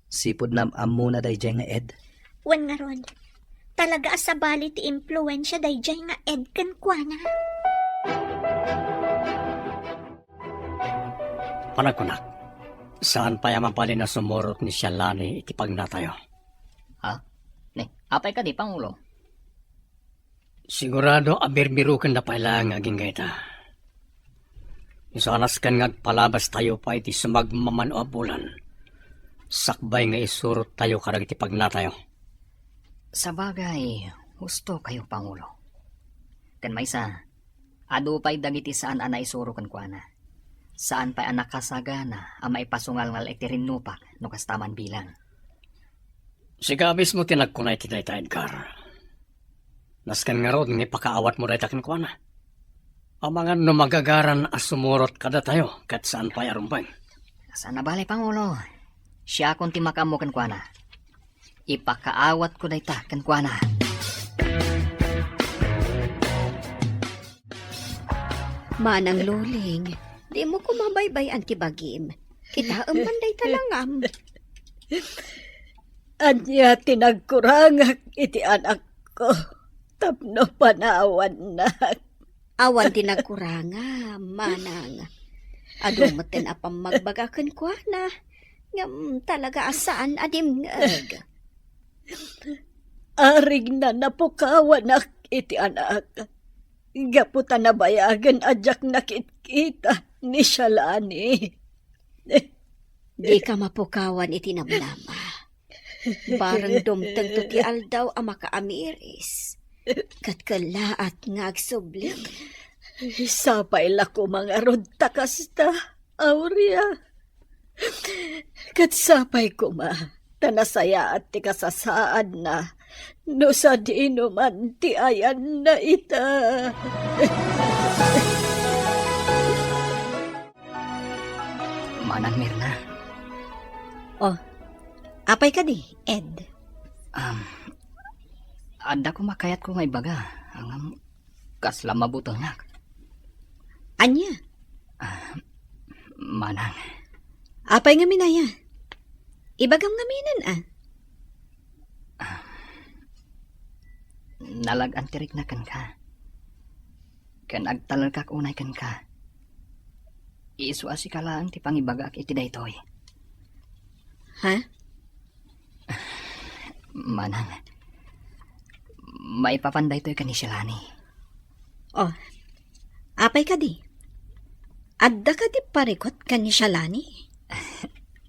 Sipud naam-ammona daydiay nga ed. Wen ngarud, talaga a sabali ti impluensia daydiay nga ed kenkuana. Panagkunak, saan pay a mabalin a sumurot ni Shalani iti pagnatayo. Ha? Ne, apay kadi, Pangulo? Sigurado a birbirukenna pay laeng nga agingga ita. Isu a nasken nga agpalabastayo pay iti sumagmamano a bulan, sakbay nga isurottayo kadagiti pagnatayo. Sabagay, husto kayo, Pangulo. Ken maysa, adu pay dagiti saan a naisuro kenkuana. Saan pay a nakasagana a maipasungalngal iti rinnupak no kasta man bilang. Sika mismo ti nagkuna iti dayta, Edgar. Nasken ngarud nga ipakaawatmo dayta kenkuana. Amangan no magagaran a sumurot kadatayo ket saan pay a rumbeng. Saan a bale, Pangulo. Siakon ti makaammo kenkuana. Ipakaawatko dayta kenkuana. Manang Luling, dimo koma baybay-an ti bagim. Kitaem man dayta langam. Ania ti nagkurangak iti anakko tapno panawannak? Awan ti nagkurangam, manang. Adu metten a pammagbaga kenkuana, ngem talaga a saan a dimngeg. Arigna napukawanak iti anak, gapu ta nabayagen a diak nakitkita ni Shalani. Dika mapukawan iti namnama. Bareng dumtengto ti aldaw a makaamiris, ket kellaat nga agsubli. Sapay la koma ngarud ta kasta, Aurea. Ket sapay koma ta nasayaat ti kasasaadna no sadino man ti ayanna ita. Manang Mirna. Oh, apay kadi, Ed? Um, adda koma kayatko nga ibaga, ngem kasla mabutengak. Ania? Ah, manang. Apay ngamin aya? Ibagam ngaminen, a. Ah, nalag-an ti rikna kenka. Ken agtalekak unay kenka. Isu a sika laeng ti pangibagaak iti daytoy. Ha? Manang, maipapan daytoy ken ni Shalani. Oh, apay kadi? Adda kadi parikut ken ni Shalani?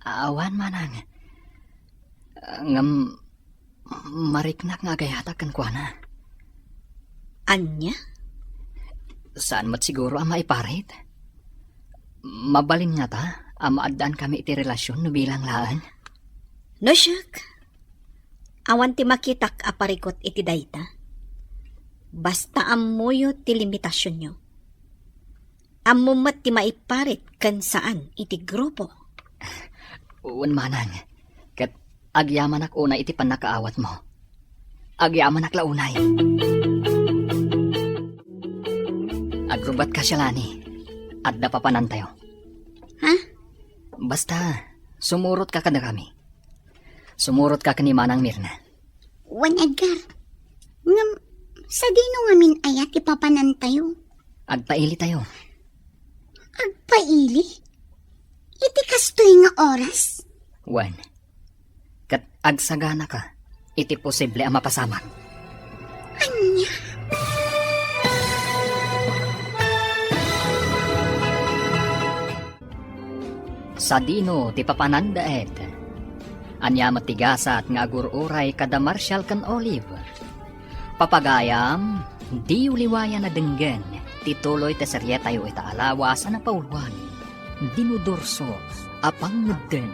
Awan, manang. Ngem, mariknak nga agayatak kenkuana. Ania? Saan met siguro a maiparit. Mabalin ngata a maaddankami iti relasion no bilang laeng? No siak, awan ti makitak a parikut iti dayta. Basta ammoyo ti limitasionyo. Ammom met ti maiparit ken saan iti grupo. Wen, manang, ket agyamanak unay iti pannakaawatmo. Agyamanak la unay. Agrubatka, Shalani. Adda papanantayo. Ha? Basta, sumurotka kadakami. Sumurotka ken ni Manang Mirna. Wen, Edgar. Ngem, sadino ngamin aya ti papanantayo? Agpailitayo. Agpaili? Iti kastoy nga oras? Wen, ket agsaganaka iti posible a mapasamak. Ania? Sadino ti papananda, Ed? Ania met ti gasat nga agur-uray kada Marshall ken Olive? Papagayam, diyo liwayan a denggen ti tuloy ti serietayo ita a lawas a napauluan, Dinudurso a Pangngedden.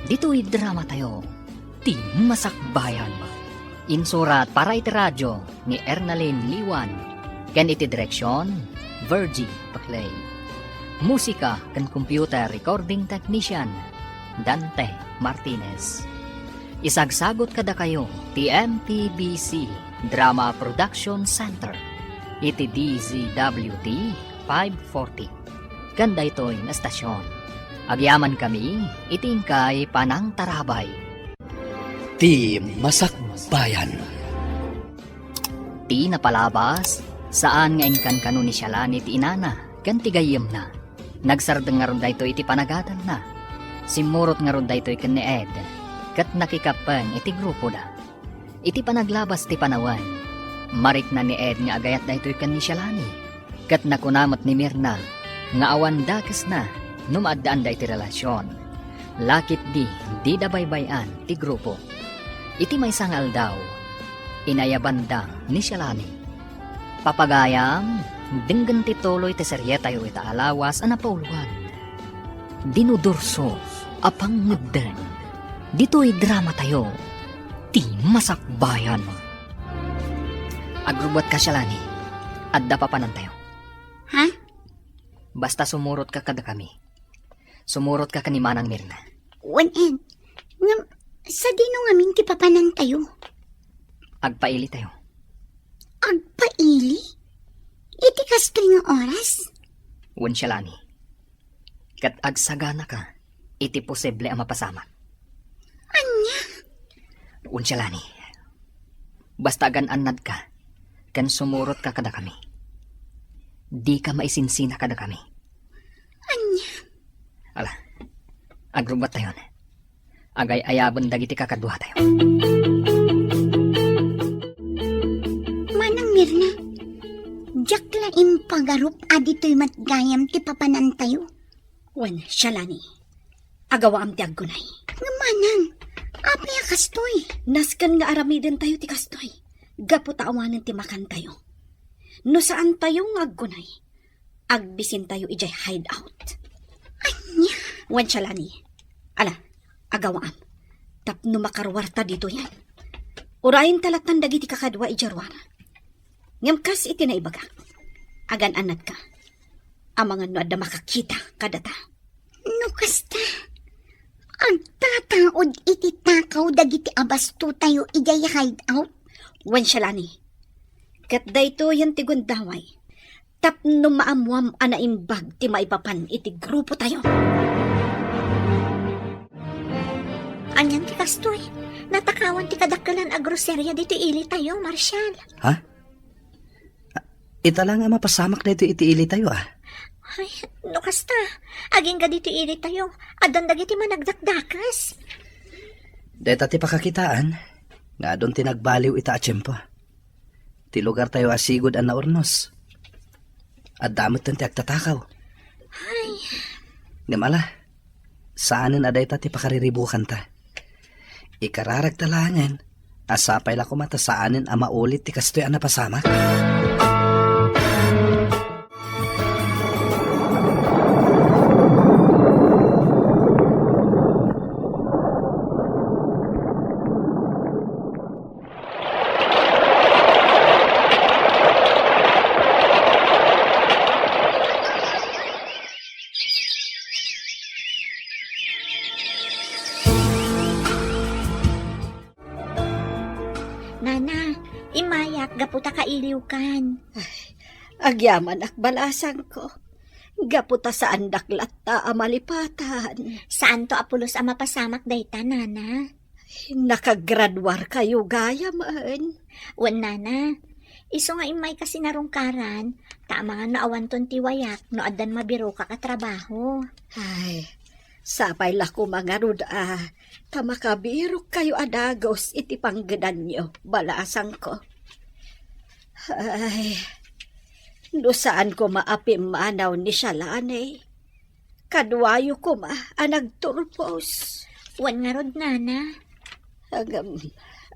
Ditoy dramatayo, ti Masakbayan. Insurat para iti radyo ni Ernalyn Liwan, ken iti direksion, Virgie Paclay. Musika ken computer recording technician, Dante Martinez. Isagsagut kadakayo ti M P B C Drama Production Center iti D Z W T five forty. Ken daytoy nga estasion, agyamankami iti inkay panangtarabay. Ti Masakbayan. Ti napalabas, saan nga inkankano ni Shalani ti inana ken ti gayyemna. Nagsardeng ngarud daytoy iti panagadanna. Simmurot ngarud daytoy ken ni Ed, ket nakikappeng iti grupoda. Iti panaglabas ti panawen, marikna ni Ed nga agayat daytoy ken ni Shalani, ket nakuna met ni Mirna nga awan dakesna no maaddaan daytoy relasion. Lakip di, dida baybay-an ti grupo. Iti maysa nga aldaw, inayabanda ni Shalani. Papagayam, denggen ti tuloy ti serietayo ita a lawas a napauluan, Dinudurso a Pangngedden. Ditoy dramatayo, ti Masakbayan. Agrubuatka, Shalani. Adda papanantayo. Ha? Basta sumurotka kadakami. Sumurotka ken ni Manang Mirna. Wen, Ed. Ngem, sadino ngamin ti papanantayo? Agpailitayo. Agpaili? Iti kastoy nga oras? Wen, Shalani. Ket agsaganaka iti posible a mapasamak. Ania? Wen, Shalani. Basta agan-annadka ken sumurotka kadakami. Dika maisinsina kadakami. Ania? Ala, agrubbuattayon. Agay-ayaben dagiti kakaduatayo. Manang Mirna, diak la impagarup a ditoy met gayam ti papanantayo. Wen, Shalani, agawaam ti aggunay. Ngem manang, apay a kastoy? Nasken nga aramidentayo ti kastoy, gapu ta awanen ti makantayo. No saantayo nga aggunay, agbisintayo idiay hideout. Ania? Wen, Shalani. Ala, agawaam. Tapno makaruarta ditoyen. Urayenta lattan dagiti kakadua idiay ruar. Ngem kas iti naibagak, agan-annadka. Amangan no adda makakita kadata. No kasta, agtataud iti takaw dagiti abastotayo idiay hideout. Wen, Shalani. Ket daytoyen ti gundaway. Tapno maammoam a naimbag ti maipapan iti grupotayo. Anian ti kastoy? Natakawan ti kadakkelan a groseria ditoy ilitayo, Marshal. Ha? Ita la nga mapasamak daytoy iti ilitayo, a. Ay, no kasta, agingga ditoy ilitayo, addan dagiti managdakdakes. Dayta ti pakakitaan nga adun ti nagbaliw ita a tiempo. Ti lugartayo a sigud a naurnos. Adda metten ti agtatakaw. Ay. Ngem ala, saanen a dayta ti pakariribukanta. Ikararagta laengen a sapay la koma ta saanen a maulit ti kastoy a napasamak. Nana, immayak gapu ta kailiwkan. Ay, agyamanak, balasangko. Gapu ta saandak latta a malipatan. Saanto a pulos a mapasamak dayta, Nana. Nakagraduarkayo gayamen. Wen, Nana. Isu nga immayka sinarungkaran, ta amangan no awanton ti wayak no addan mabirokak a trabaho. Ay, sapay la koma ngarud a ta makabirokkayo a dagus iti panggedanyo, balasangko. Ay, no saan koma a pimmanaw ni Shalani, kaduayo koma a nagturpos. Wen ngarud, Nana. Ngem,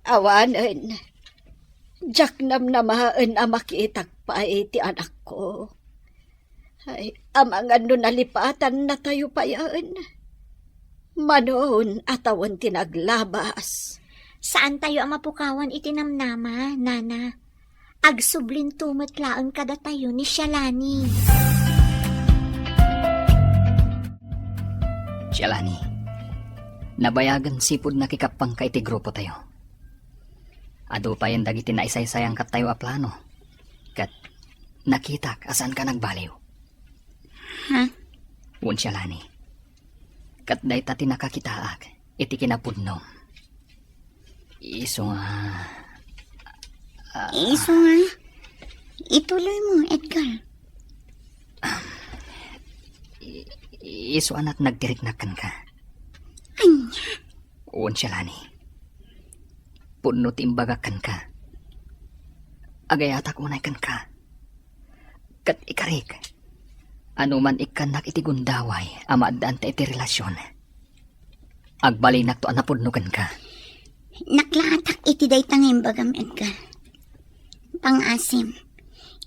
awanen, diak namnamaen a makitak pay ti anakko. Ay, amangan no nalipatannatayo payen. Manon a tawen ti naglabas. Saantayo a mapukawan iti namnama, Nana. Agsublinto met laeng kadatayo ni Shalani. Shalani, nabayagen sipud nakikappanka iti grupotayo. Adu payen dagiti naisaysayaankattayo a plano, ket nakitak a saanka nagbaliw. Ha? Wen, Shalani. Ket dayta ti nakakitaak iti kinapudnom. Isu nga, ah, Isu nga, ituloy mo, Edgar. I-, isu a nat-, nagtiriknak kenka. Ania? Wen, Shalani. Pudno ti imbagak kenka. Agayatak unay kenka. Ket ikarik, anoman ikkannak iti gundaway a maaddaan ta iti relasion, agbalinakto a napudno kenka. Naklaatak iti dayta nga imbagam, Edgar. Pangngaasim,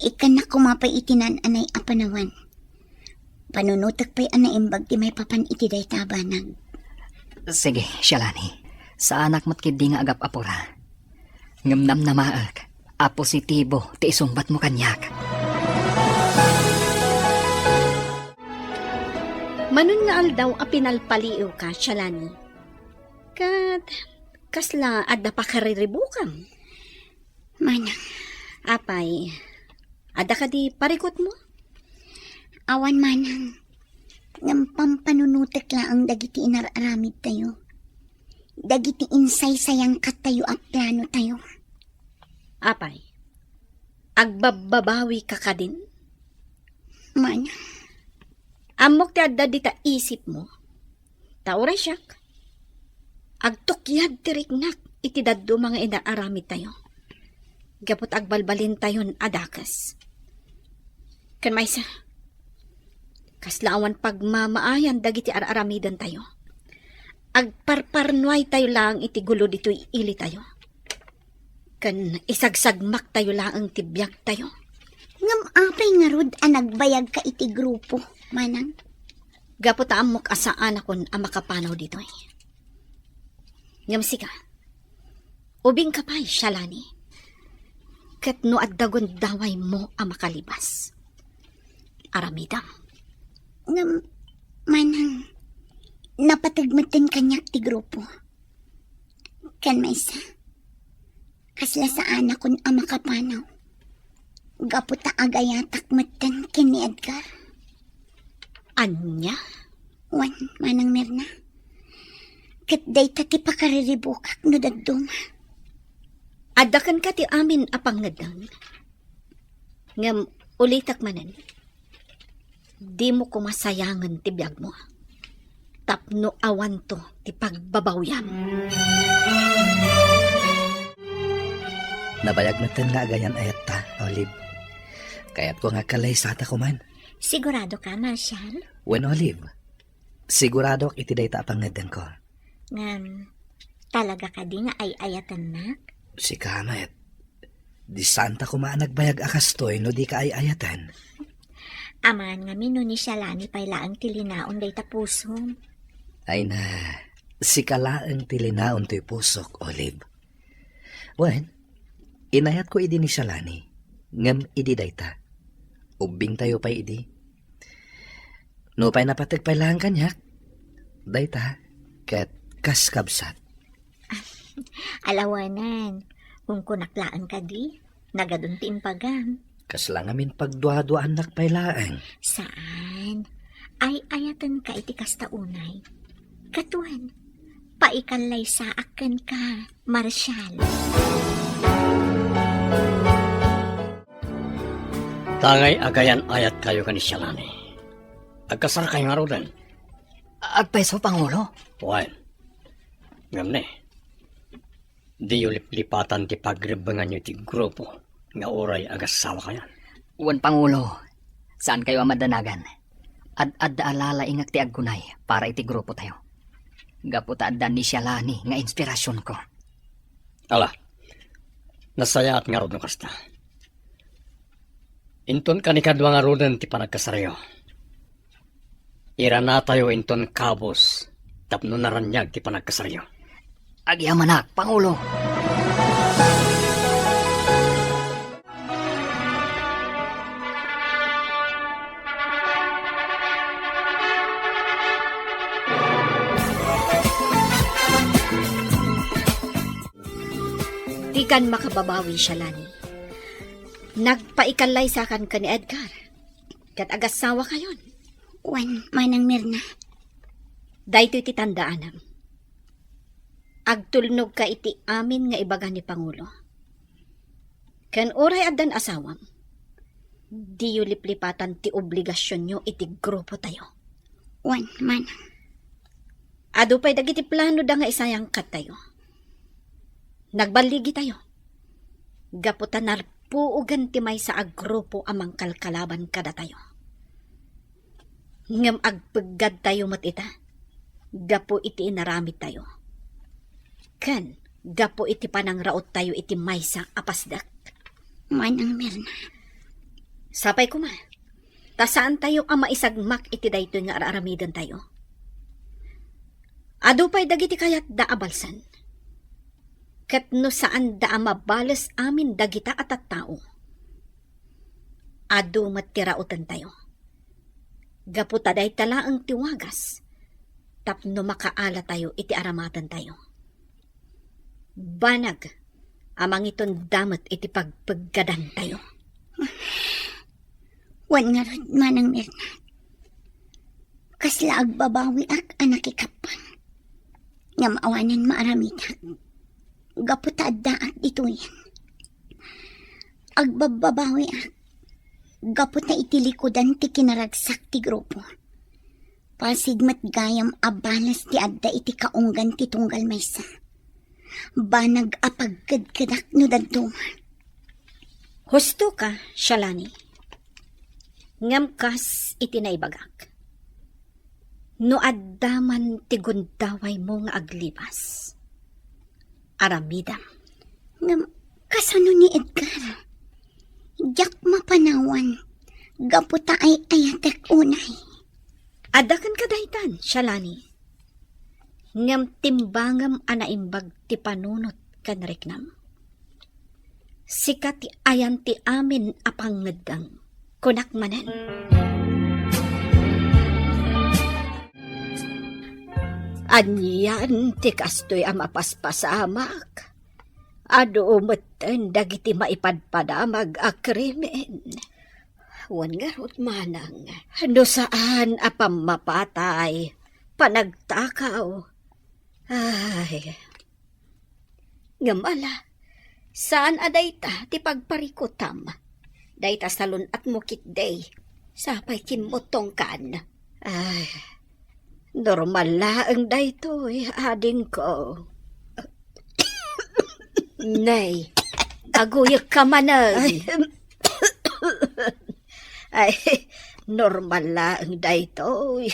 ikkannak koma pay iti naan-anay a panawan. Panunotek pay a naimbag ti maipapan iti dayta a banag. Sige, Shalani. Saanak met ketdi nga agap-apura. Ngem namnamaek a positibo ti isungbatmo kaniak. Manon nga aldaw a pinalpaliiwka, Shalani. Ket kasla adda pakariribukam? Manang, Apay, adda kadi parikutmo? Awan manang, ngem pampanunotek laeng dagiti inar-aramidtayo. Dagiti insaysayangkattayo a planotayo. Apay, agbabbabawika kadin? Manang. Ammok ti adda dita isipmo. Ta uray siak, agtukyad ti riknak iti dadduma nga inar-aramidtayo. Gapu ta agbalbalintayon a dakes. Ken maysa, kasla awan pagmamaayan dagiti ar-aramidentayo. Agparparnuaytayo laeng iti gulo ditoy ilitayo. Ken isagsagmaktayo laeng ti biagtayo. Ngem apay ngarud a nagbayagka iti grupo, manang? Gapu ta ammok a saanakon a makapanaw ditoy. Ngem sika, ubingka pay, Shalani. Ket no adda gundawaymo a makalibas, aramidem. Ngem, manang, napateg metten kaniak ti grupo. Ken maysa, kasla saanakon a makapanaw. Gapu ta agayatak metten ken ni Edgar. Ania? Wen, Manang Mirna. Ket dayta ti pakariribukak no dadduma. Adda kenka ti amin a pangngeddeng. Ngem ulitek manen, dimo koma sayangen ti biagmo. Tapno awanto ti pagbabawiam. Nabayag metten nga agayan-ayatta, Olive. Kayatko nga agkallaysata koman. Sigurado ka, Marshall? Wen, Olive. Siguradok iti dayta a pangngeddengko. Ngem, talaga kadi nga ay-ayatennak? Sika met. Di saanta koma a nagbayag a kastoy no di ka ay-ayaten. Amangan ngamin no ni Shalani pay laeng ti linaon dayta pusom. Ay na, sika laeng ti linaon toy pusok, Olive. Wen, inayatko idi ni Shalani, ngem idi dayta, ubbingtayo pay idi. Nupay napateg pay laeng kaniak, dayta, ket kas kabsat. Alawanan, kunkunak laeng kadi, nagadun ti impagam. Kasla ngamin pagduaduaannak pay laeng. Saan. Ay-ayatenka iti kasta unay. Ket wen, paikallaysaak kenka, Marshall. Tangay agayan-ayatkayo ken ni Shalani. Agkasarkayo ngaruden? Agpayso, Pangulo. Wen. Ngem ne, diyo liplipatan ti pagrebbenganyo iti grupo nga uray agassawakayon. Wen, Pangulo, saankayo a madanagan. Ad-adda a lalaingek ti aggunay para iti grupotayo. Gapu ta adda ni Shalani nga inspirasionko. Ala, nasayaat ngarud no kasta. Inton kanikadua ngaruden ti panagkasaryo, iranatayo inton kabus tapno naraniag ti panagkasaryo. Agyamanak, Pangulo. Dikan makababawi, Shalani. Nagpaikallaysakan ken ni Edgar. Ket agassawakayon. Wen, Manang Mirna. Daytoy ti tandaanam. Agtulnogka iti amin nga ibaga ni Pangulo. Ken uray addan asawam, diyo liplipatan ti obligasionyo iti grupotayo. Wen, Manang. Adu pay dagiti planoda nga isayangkattayo. Nagballigitayo. Gapu ta narpuogen ti maysa a grupo a mangkalkalaban kadatayo. Ngem agpeggadtayo met ita, gapu iti inaramidtayo. Ken gapu iti panangraottayo iti maysa a pasdek. Manang Mirna. Sapay koma, ta saantayo a maisagmak iti daytoy nga ar-aramidentayo. Adu pay dagiti kayatda a balsen. Ket no saanda a mabales amin dagita a tattao, adu met ti rautentayo. Gapu ta dayta laeng ti wagas tapno makaalatayo iti aramatentayo. Banag a mangitonda met iti pagpeggadantayo. Wen ngarud, Manang Mirna, kasla agbabawiak a nakikappang. Ngem awanen maaramidak gapu ta addaak ditoyen. Agbabbabawiak gapu ta iti likudan ti kinaragsak ti grupo. Pasig met gayam a balas ti adda iti kaunggan ti tunggal maysa. Banag a pagkedkedak no dadduma. Husto ka, Shalani. Ngem kas iti naibagak, no adda man ti gundawaymo nga aglibas, aramidem. Ngem kasano ni Edgar? Diak mapanawan gapu ta ay-ayatek unay. Adda kenka daytan, Shalani. Ngem timbangem a naimbag ti panunot ken riknam. Sika ti ayan ti amin a pangngeddeng, kunak manen. Anian ti kastoy a mapaspasamak? Adu metten dagiti maipadpadamag a krimen. Wen ngarud, Manang. No saan a pammapatay, panagtakaw. Ay. Ngem ala, saan a dayta ti pagparikutam. Dayta salun-atmo ketdi. Sapay kimmutongkan. Ay, normal laeng daytoy, adingko. Nay, aguyekka manen. Ay, ay, normal laeng daytoy.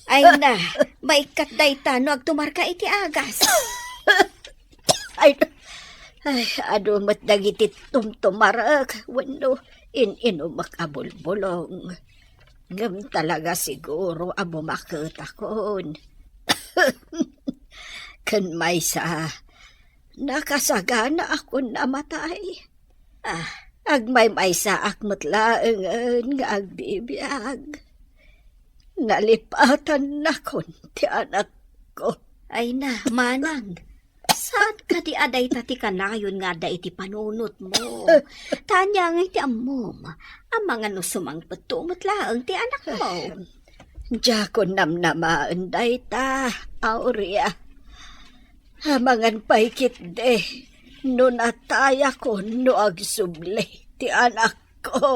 Ay na, maikkat dayta no agtumarka iti agas. Ay, ay, adu met dagiti tumtumarek wenno in-inumek a bulbulong. Ngem talaga siguro a bumaketakon. Ken maysa, nakasaganaakon a matay. Ah, agmaymaysaak met laengen nga agbibiag. Nalipatannakon ti anakko. Ay na, Manang. Saan kadi a dayta ti kanayon nga adda iti panunotmo? Ta ania ngay ti ammom? Amangan no sumangpetto met laeng ti anakmo. Diakon namnamaen dayta, Aurea. Amangan pay ketdi no natayakon no agsubli ti anakko.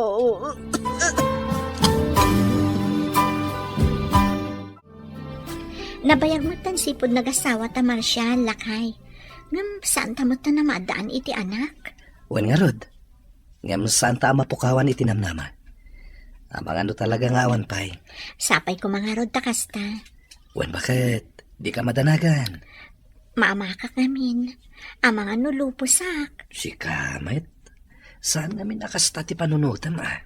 Nabayag met ta sipud nagasawa ta Marshall, lakay. Ngem saan ta met ta namaaddaan iti anak? Wen ngarud. Ngem saan ta a mapukawan iti namnama. Amangan no talaga nga awan pay. Sapay koma ngarud ta kasta. Wen baket, dika madanagan. Maamakak ngamin. Amangan no luposak. Sika met. Saan ngamin a kasta ti panunotem, a?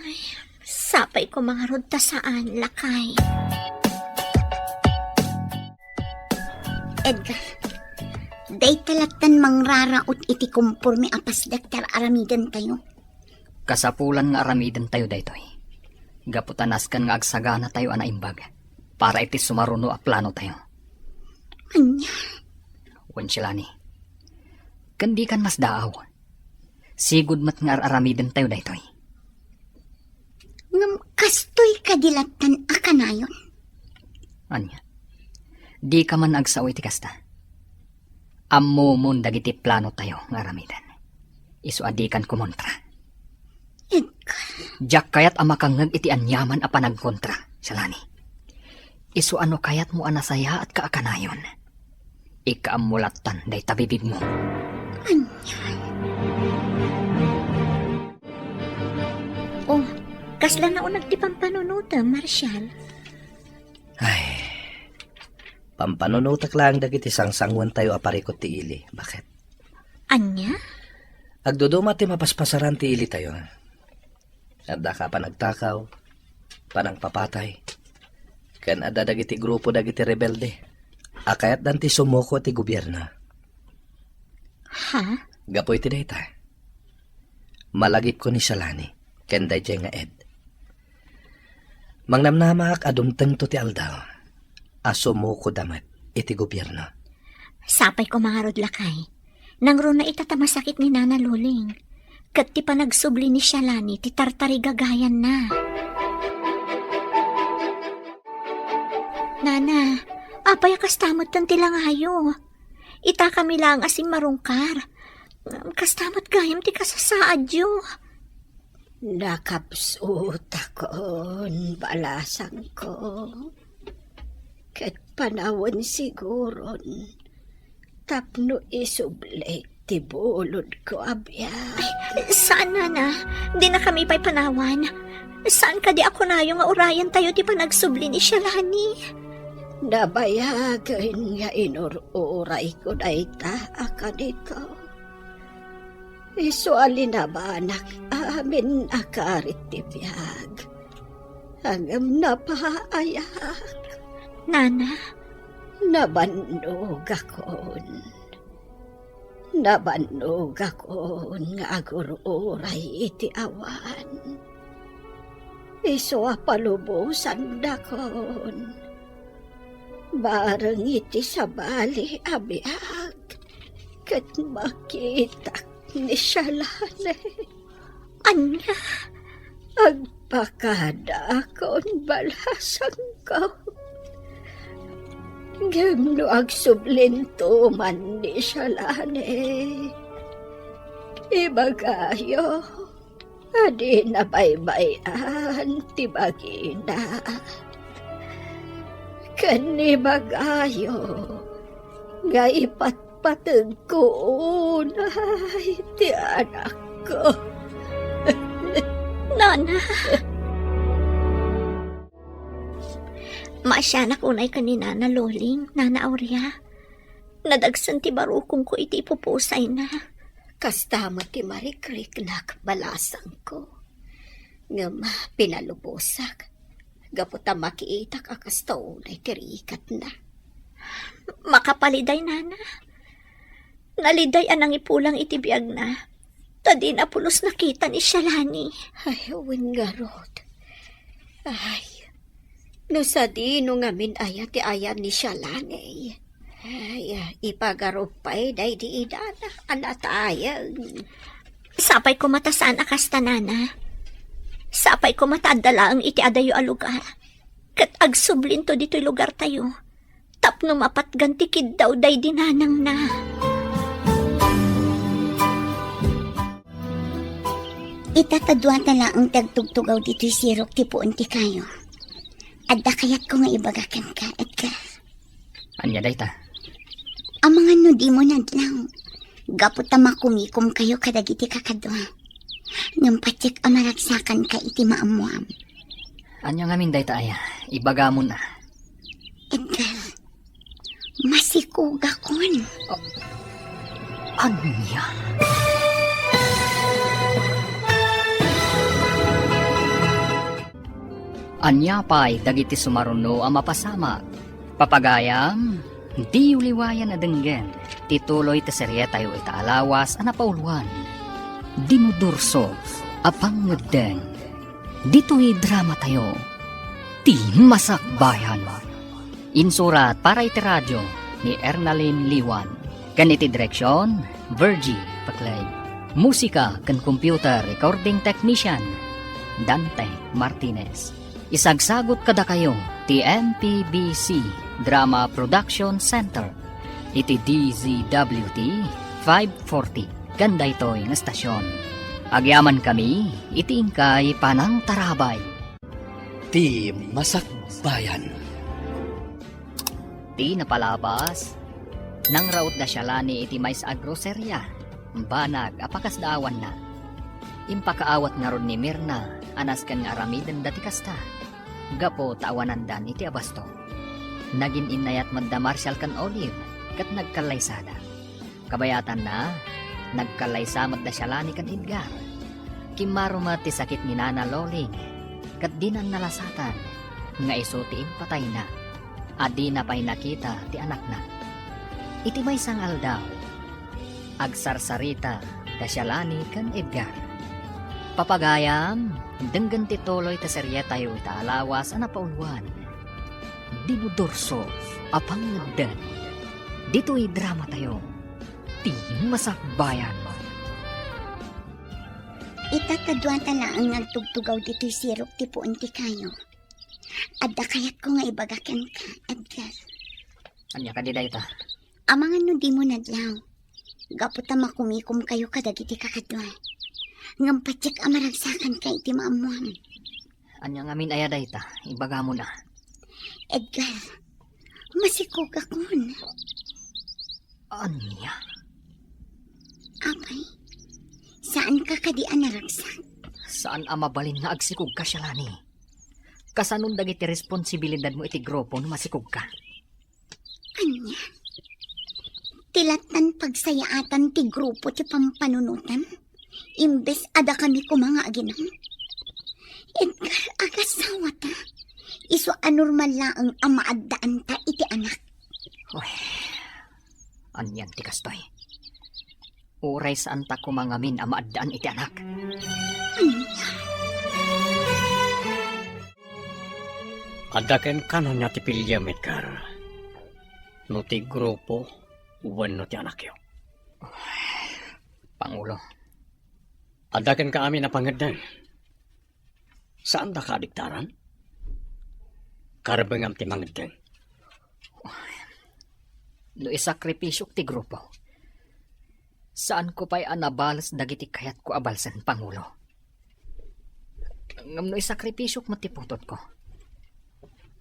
Ay, sapay koma ngarud ta saan, lakay. Edgar, dayta lattan mangraraot iti komporme a pasdek ti ar-aramidentayo. Kasapulan nga aramidentayo daytoy. Gapu ta nasken nga agsaganatayo a naimbag para iti sumaruno a planotayo. Ania? Wen, Shalani. Ken dikan masdaaw. Sigud met nga ar-aramidentayo daytoy. Ngem kastoy kadi lattan a kanayon? Ania? Dika man agsao iti kasta? Ammomon dagiti planotayo nga aramiden. Isu a dikan kumontra. Edgar. Diak kayat a makangngeg iti aniaman a panagkontra, Shalani. Isu a no kayatmo a nasayaatka a kanayon, ikaammo lattan dayta bibigmo. Ania? Oh, kasla nauneg ti pampanunotem, Marshall? Ay, pampanunotek laeng dagiti sangsanguentayo a parikut ti ili. Baket? Ania? Agduduma ti mapaspasaran ti ilitayo. Adda ka panagtakaw, panangpapatay, ken adda dagiti grupo dagiti rebelde a kayatdan ti sumuko ti gobierno. Ha? Gapu iti dayta, malagipko ni Shalani ken daydiay nga Ed. Mangnamnamaak a dumtengto ti aldaw a sumukoda met iti gobierno. Sapay ko ngarud, lakay. Nangruna ita ta masakit ni Nana Loling. Ket ti panagsubli ni Shalani ti tartarigagayanna. Nana, apay a kasta met ti langayo? Ita kami laeng a simmarungkar. Kasta met gayam ti kasasaadyo. Nakapsutakon, balasangko. Ket panawen siguron tapno isublik ti bulodko a biag. Ay, saan, Nana. Dina kami pay panawan. Saan kadi a kunayo nga urayantayo ti panagsubli ni Shalani? Nabayagen nga inur-urayko dayta a kanito. Isu a linabanak amin a karit ti biag. Ngem napaayak. Nana? Nabannogakon. Nabannogakon nga agur-uray iti awan. Isu a palubosandakon. Bareng iti sabali a biag, ket makitak ni Shalane. Ania? Agpakadaakon, balasangko. Ngem no agsublinto man ni Shalane, ibagayo a dina baybay-an ti bagina. Ken ibagayo nga ipatpategko unay ti anakko. Nana! Maasianak unay ken ni Nana Loling, Nana Aurea. Nadagsen ti barukongko iti ipupusayna. Kasta met ti marikriknak, balasangko. Ngem pinalubosak gapu ta makitak a kasta unay ti rikatna. Makapaliday, Nana. Naliday a nangipulang iti biagna, ta dina pulos nakita ni Shalani. Ay, wen ngarud. Ay, no sadino ngamin aya ti ayan ni Shalani. Ay, ipagarup pay daydi idana a natayeng. Sapay koma ta saan a kasta, Nana. Sapay koma ta adda laeng iti adayo a lugar. Ket agsublinto ditoy lugartayo tapno mapatgan ti kiddaw daydi nanangna. Ita ta duata laeng ti agtugtugaw ditoy sirok ti puon ti kayo. Adda kayatko nga ibaga kenka, Edgar. Ania dayta? Amangan no dimo nadlaw. Gapu ta makumikomkayo kadagiti kakadua. Ngem patiek a maragsakanka iti maammoam. Ania ngamin dayta aya? Ibagamon a. Edgar, masikogakon. A-, ania? Ania pay dagiti sumaruno a mapasamak? Papagayam, diyo liwayan a denggen ti tuloy ti serietayo ita a lawas a napauluan, Dinudurso a Pangngedden. Ditoy dramatayo, Ti Masakbayan. Insurat para iti radio ni Ernalyn Liwan. Ken iti direksion, Virgie Paclay. Musika ken computer recording technician, Dante Martinez. Isagsagut kadakayo ti M P B C Drama Production Center iti D Z W T five forty ken daytoy nga estasion. Agyamankami iti inkay panangtarabay. Ti Masakbayan. Ti napalabas, nangraut da Shalani iti maysa a groseria, banag a pakasdaawanna. Impakaawat ngarud ni Mirna a nasken nga aramidenda ti kasta, gapu ta awanandan iti abasto. Nagin-innayat met da Marshall ken Olive, ket nagkallaysada. Kabayatanna, nagkallaysa met da Shalani ken Edgar. Kimmaro met ti sakit ni Nana Loling, ket dina nalasatan nga isu ti impatayna, a dina pay nakita ti anakna. Iti maysa nga aldaw, agsarsarita da Shalani ken Edgar. Papagayam, denggen ti tuloy ti serietayo ita a lawas a napauluan, Dinudurso a Pangngedden. Ditoy dramatayo, ti masakbayan mo. Ita, kaduata laeng nga agtugtugaw ditoy sirok ti puon ti kayo. Adda kayatko nga ibaga kenka, Edgar. Ania kadi dayta? Amangan no dimo nadlaw. Gapu ta makumikomkayo kadagiti kakadua. Ngem patiek a maragsakanka iti maammuam. Ania ngamin aya dayta? Ibagamon a. Edgar, masikogakon. Ania? Apay, saanka kadi a naragsak? Saan a mabalin nga agsikogka, Shalani. Kasanon dagiti responsibilidadmo iti grupo no masikogka? Ania? Ti lattan pagsayaatan ti grupo ti pampanunotam? Imbes a dakami koma nga aginom? Edgar, agasawata. Isu a normal laeng a maaddaanta iti anak. Uy, anian ti kastoy? Uray saanta koma ngamin a maaddaan iti anak. Ania? Adda kenka ania ti piliem, Edgar? No ti grupo wenno ti anakyo? Pangulo. Adda kenka amin a pangeddeng. Saandaka a diktaran? Karbengam ti mangeddeng. No isakripisiok ti grupo, saanko pay a nabales dagiti kayatko a balsen, Pangulo. Ngem no isakripisiok met ti putotko,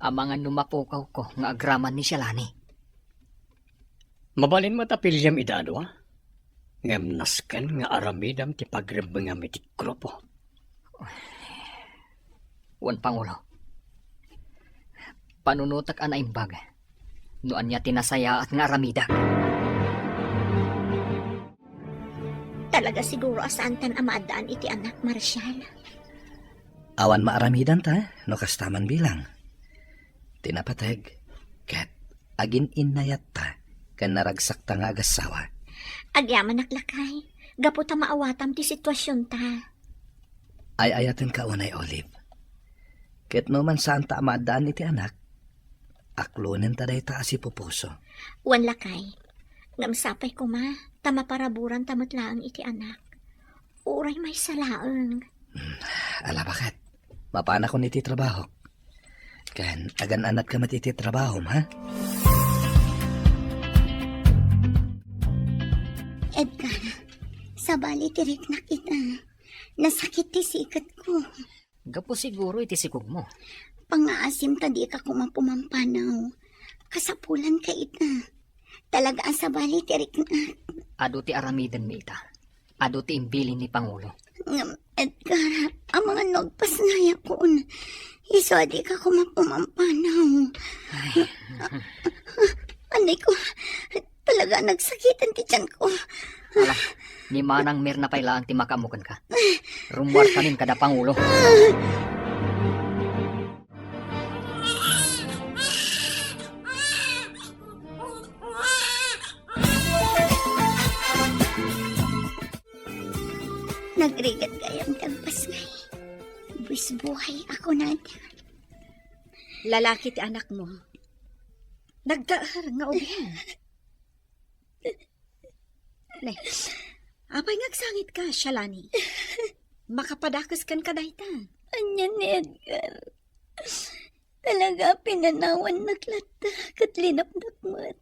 amangan no mapukawko nga agraman ni Shalani. Mabalin met a piliem ida a dua, ngem nasken nga aramidem ti pagrebbengam iti grupo. Wen, Pangulo, panunotek a naimbag no ania ti nasayaat nga aramidek. Talaga siguro a saantan a maaddaan iti anak, Marshal. Awan maaramidanta no kasta man bilang. Ti napateg, ket agin-innayatta ken naragsakta nga agassawa. Agyamanak, lakay, gapu ta maawatam ti situasionta. Ay-ayatenka unay, Olive. Ket no man saanta a maaddaan iti anak, aklonenta dayta a sipupuso. Wen, lakay, ngem sapay koma ta maparaburanta met laeng iti anak. Uray maysa laeng. Hmm, ala, baket. Mapanakon iti trabahok. Ken agan-anatka met iti trabahom, ha? Edgar, sabali ti riknak ita. Nasakit ti siketko. Gapu siguro iti sikogmo. Pangngaasim ta dika koma pumampanaw. Kasapulanka ita. Talaga a sabali ti riknak. Adu ti aramidenmi ita. Adu ti imbilin ni Pangulo. Ngem, Edgar, amangan no agpasngayakon. Isu a dika koma pumampanaw. Ay. Anay ko, talaga nagsakitan ti tiyanko. Ala, ni Manang Mirna pay laeng ti makaammo kenka. Rummuarkamin kada Pangulo. Nagrigat gayam ti agpasngay. Buis buhay a kunada. Lalaki ti anakmo. Nagdaer nga ubing. Ne, apay nga agsangitka, Shalani? Makapadakes kenka dayta. Ania ni Edgar? Talaga, pinanawannak latta ket linapnak met.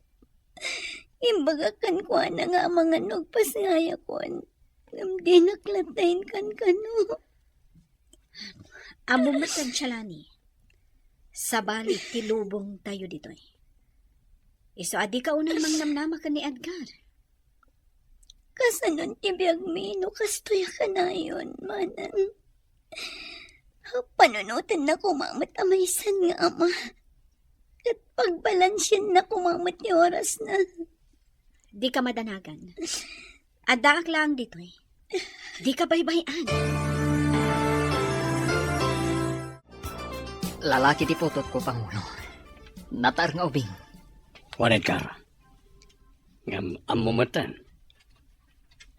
Imbagak kenkuana nga amangan no agpasngayakon. Ngem dinak latta inkankano. Ammom met, Shalani, sabali ti lubongtayo ditoy. Isu a dika unay mangnamnama ken ni Edgar. Kasanon ti biagmi no kastoy a kanayon, Manang? Panunotenna koma met a maysan nga ama. Ket pagbalansianna koma met ti orasna. Dika madanagan. Addaak laeng ditoy. Dika baybay-an. Lalaki ti putotko, Pangulo. Nataer nga ubing. Wen, Edgar. Ngem ammo metten,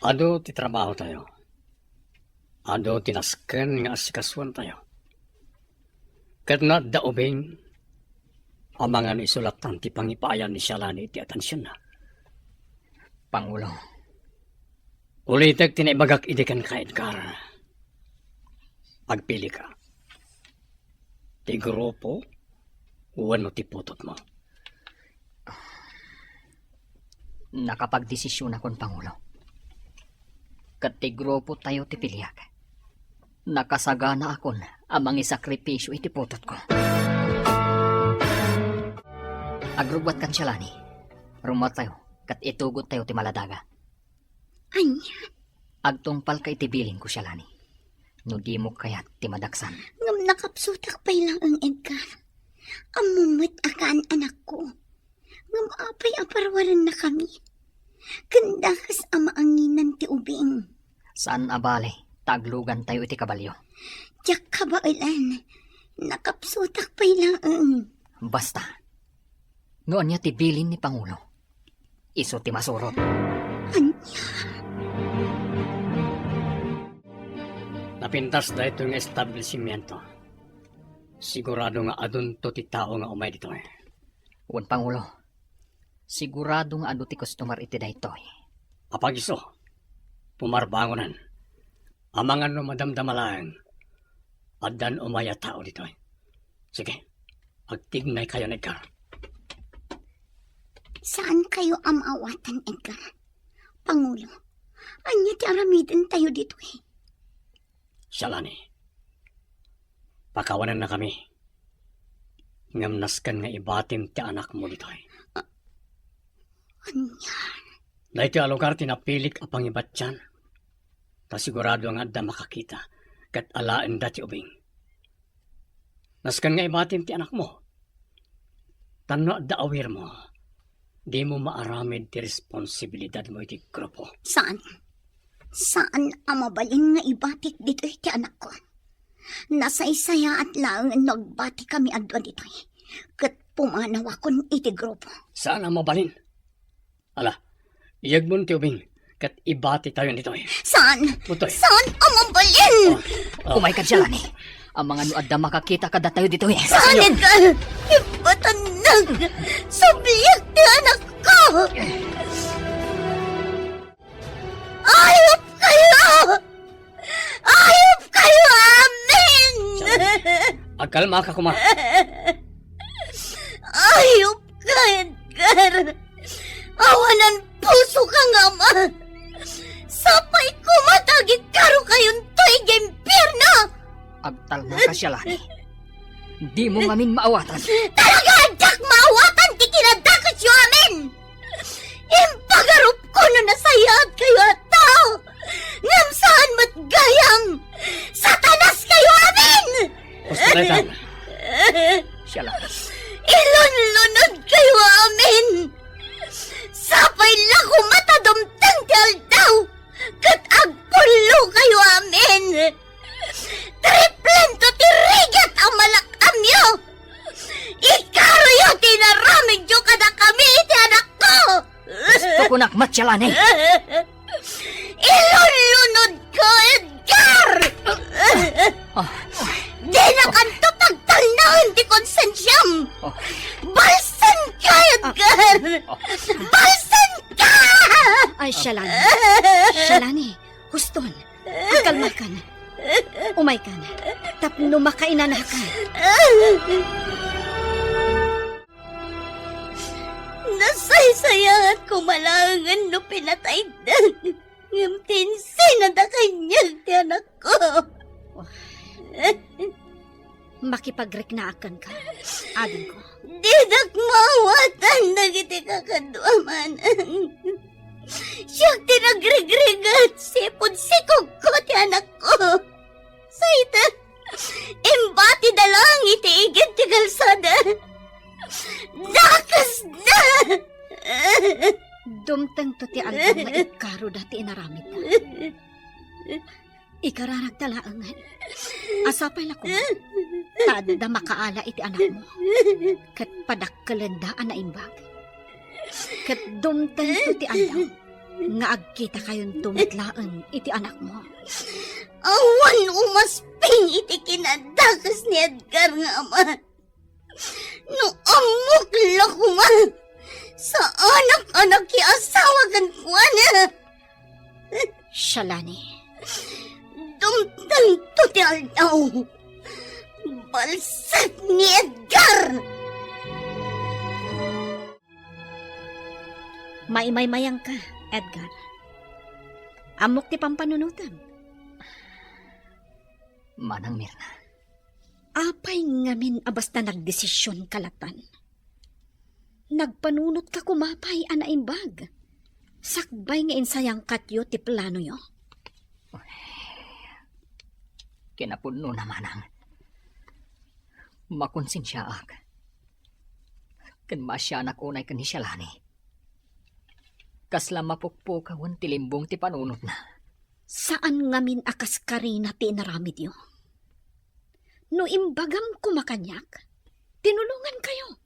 adu ti trabahotayo. Adu ti nasken nga asikasuentayo. Ket no adda ubing, amangan isu lattan ti pangipaayan ni Shalani iti atensionna. Pangulo. Ulitek ti naibagak idi kenka, Edgar. Agpilika. Ti grupo wenno ti putotmo? Nakapagdesisionakon, Pangulo. Ket ti grupotayo ti piliak. Nakasaganaakon a mangisakripisio iti putotko. Agrugguat kan Sialani. Rummuartayo ket itugottayo ti maladaga. Ania? Agtungpalka iti bilinko, Sialani, no dimo kayat ti madaksan. Ngem nakapsutak pay laeng, Edgar. Ammom met a kaan anakko. Ngem apay a parwarennakami? Ken dakes a maanginan ti ubing. Saan a bale ta aglugantayo iti kabalio. Diak kabaelan. Nakapsutak pay laeng. Basta, no ania ti bilin ni Pangulo, isu ti masurot. Ania? Napintas daytoy nga establishmento. Sigurado nga adunto ti tao nga umay ditoy. Wen, Pangulo. Sigurado nga adu ti customer iti daytoy. Apagiso, pumarbangonan. Amangan no madamdama laeng, addan umay a tao ditoy. Sige, agtignaykayo, Edgar. Saankayo a maawatan, Edgar. Pangulo, ania ti aramidentayo ditoy? Sialani, pakawanennakami. Ngem nasken nga ibatim ti anakmo ditoy. A-, ania? Daytoy a lugar ti napilik a pangibatian. Ta sigurado nga adda makakita ket alaenda ti ubing. Nasken nga ibatim ti anakmo. Tapno adda awirmo, dimo maaramid ti responsibilidadmo iti grupo. Saan? Saan a mabalin nga ibatik ditoy ti anakko. Nasaysayaat laeng no agbatikami a dua ditoy, ket pumanawakon iti grupo. Saan a mabalin? Ala, iyegmon ti ubing, ket ibatitayon ditoy. Saan? Ditoy. Saan a mabalin? Oh, oh. Umayka, Sialani. Amangan no adda makakita kadatayo ditoy. Saan, Edgar? Ibatannak. Subliak ti anakko. Ayupkayo! Ayupkayo amin! Agkalmaka koma. Ayupka, Edgar. Awanan pusoka nga ama. Sapay koma ta agikkarokayonto idiay impierno. Agtalnaka, Sialani. Dimo ngamin maawatan. Talaga a diak maawatan ti kinadakesyo amin! Impagarupko no nasayaatkayo a tao, ngem saan met gayam! Satanaskayo amin! Husto daytan. Sialani. Ilunlunodkayo amin! Sapay la koma ta dumteng ti aldaw ket agpullokayo amin! Triplento ti rigat a malak-amyo! Ikaroyo ti inaramidyo kadakami iti anakko! Gusto ko nakmat, Sialani. Ilunlunodko, Edgar! Ah. Dinakanto pagtalnaen ti konsensiam! Ah. Balsenka, Edgar! Ah. Balsenka! Ay, Sialani. Sialani, huston. Agkalmakan. Umaykan. Tapno makainanakan. Nasaysayaat koma laengen no pinatayda. Ngem ti insinada kaniak ti anakko. Makipagriknaak kenka, adingko. Didak maawatan dagiti kakaduaman. Siak ti nagrigrigat, sipud sikogko ti anakko. Sayta, imbatida laeng iti igid ti kalsada. Dakesda! Dumtengto ti aldaw nga ikkaroda ti inaramidda. Ikararagta laengen a sapay la koma ta adda makaala iti anakmo, ket padakkelenda a naimbag. Ket dumtengto ti aldaw nga agkitakayonto met laeng iti anakmo. Awan umasping iti kinadakes ni Edgar nga ama. No ammok la koma, Saanak a nakiasawa kenkuana. Shalani. Dumtengto ti aldaw. Balsek ni Edgar! Maimaymayangka, Edgar. Ammok ti pampanunotam. Manang Mirna. Apay ngamin a basta nagdesisionka latta? Nagpanunotka koma pay a naimbag. Sakbay nga insayangkatyo ti planoyo. Kinapudnona, manang. Makonsensiaak. Ken maasianak unay ken ni Shalani. Kasla mapukpukawen ti limbong ti panunotna. Saan ngamin a kaskarina ti inaramidyo. No imbagam koma kaniak, tinulongankayo.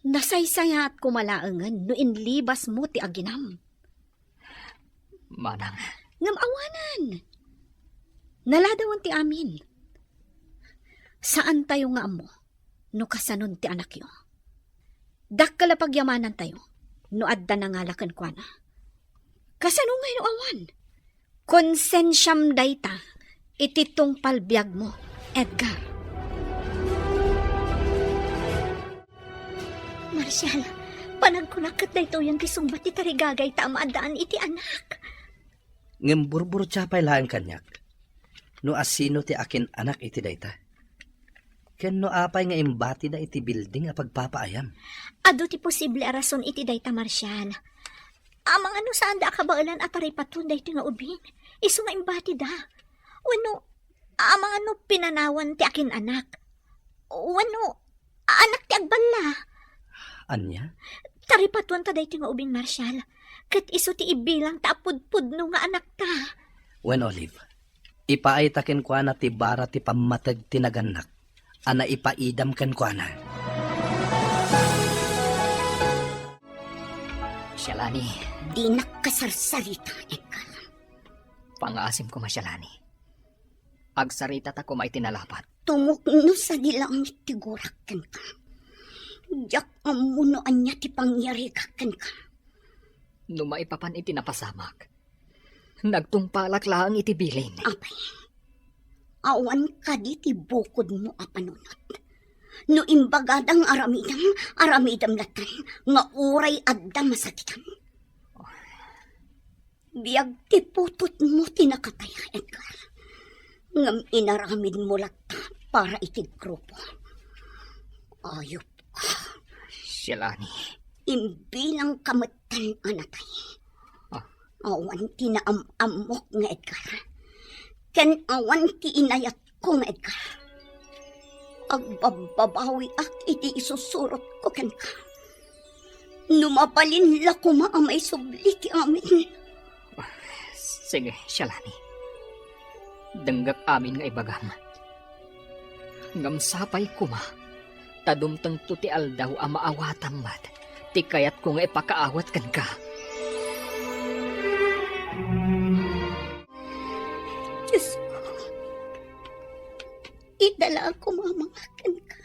Nasaysayaat koma laengen no inlibasmo ti aginam. Manang. Ngem awanen. Naladawen ti amin. Saantayo nga ammo no kasanon ti anakyo. Dakkel a pagyamanantayo no adda nangala kenkuana. Kasano ngay no awan? Konsensiam dayta iti tungpal biagmo, Edgar. Marshal, panagkunak ket daytoyen ti sungbat ti tarigagayta a maaddaan iti anak. Ngem burburtia pay laeng kaniak no asino ti akin-anak iti dayta. Ken no apay nga imbatida iti bilding a pagpapaayam? Adu ti posible a rason iti dayta, Marshal. Amangan no saanda a kabaelan a taripaton daytoy nga ubing, isu nga imbatida. Wenno, amangan no pinanawan ti akin-anak. Wenno, anak ti agballa. Ania? Taripatuanta daytoy nga ubing, Marshal. Ket isu ti ibilangta a pudpudno nga anakta. Wen, Olive, ipaayta kenkuana ti bara ti pammateg ti nagannak a naipaidam kenkuana. Shalani. Dinak kasarsarita, Edgar. Pangaasim koma, Shalani. Agsaritata koma iti nalapat. Tumukno sadi langit ti gurak kenka. Diak ammo no ania ti pangyarigak kenka. No maipapan iti napasamak, nagtungpalak laeng iti bilin. Apay, awan kadi ti bukodmo a panunot? No imbagadang aramidem, aramidem latta nga uray adda masakitan. Biag ti putotmo ti nakataya, Edgar. Ngem inaramidmo latta para iti grupo. Ayupka. Shalani. Imbilangka metten a natay. Ah. Awan ti naam-ammok nga Edgar. Ken awan ti inayat ko nga Edgar. Agbabbabawiak iti isusurotko kenka. No mabalin la koma a maisubli ti amin. Sige, Shalani. Denggak amin nga ibagam. Ngem sapay koma, ta dumtengto ti aldaw a maawatam met ti kayatko nga ipakaawat kenka. Diosko, ita la a kumamangak kenka.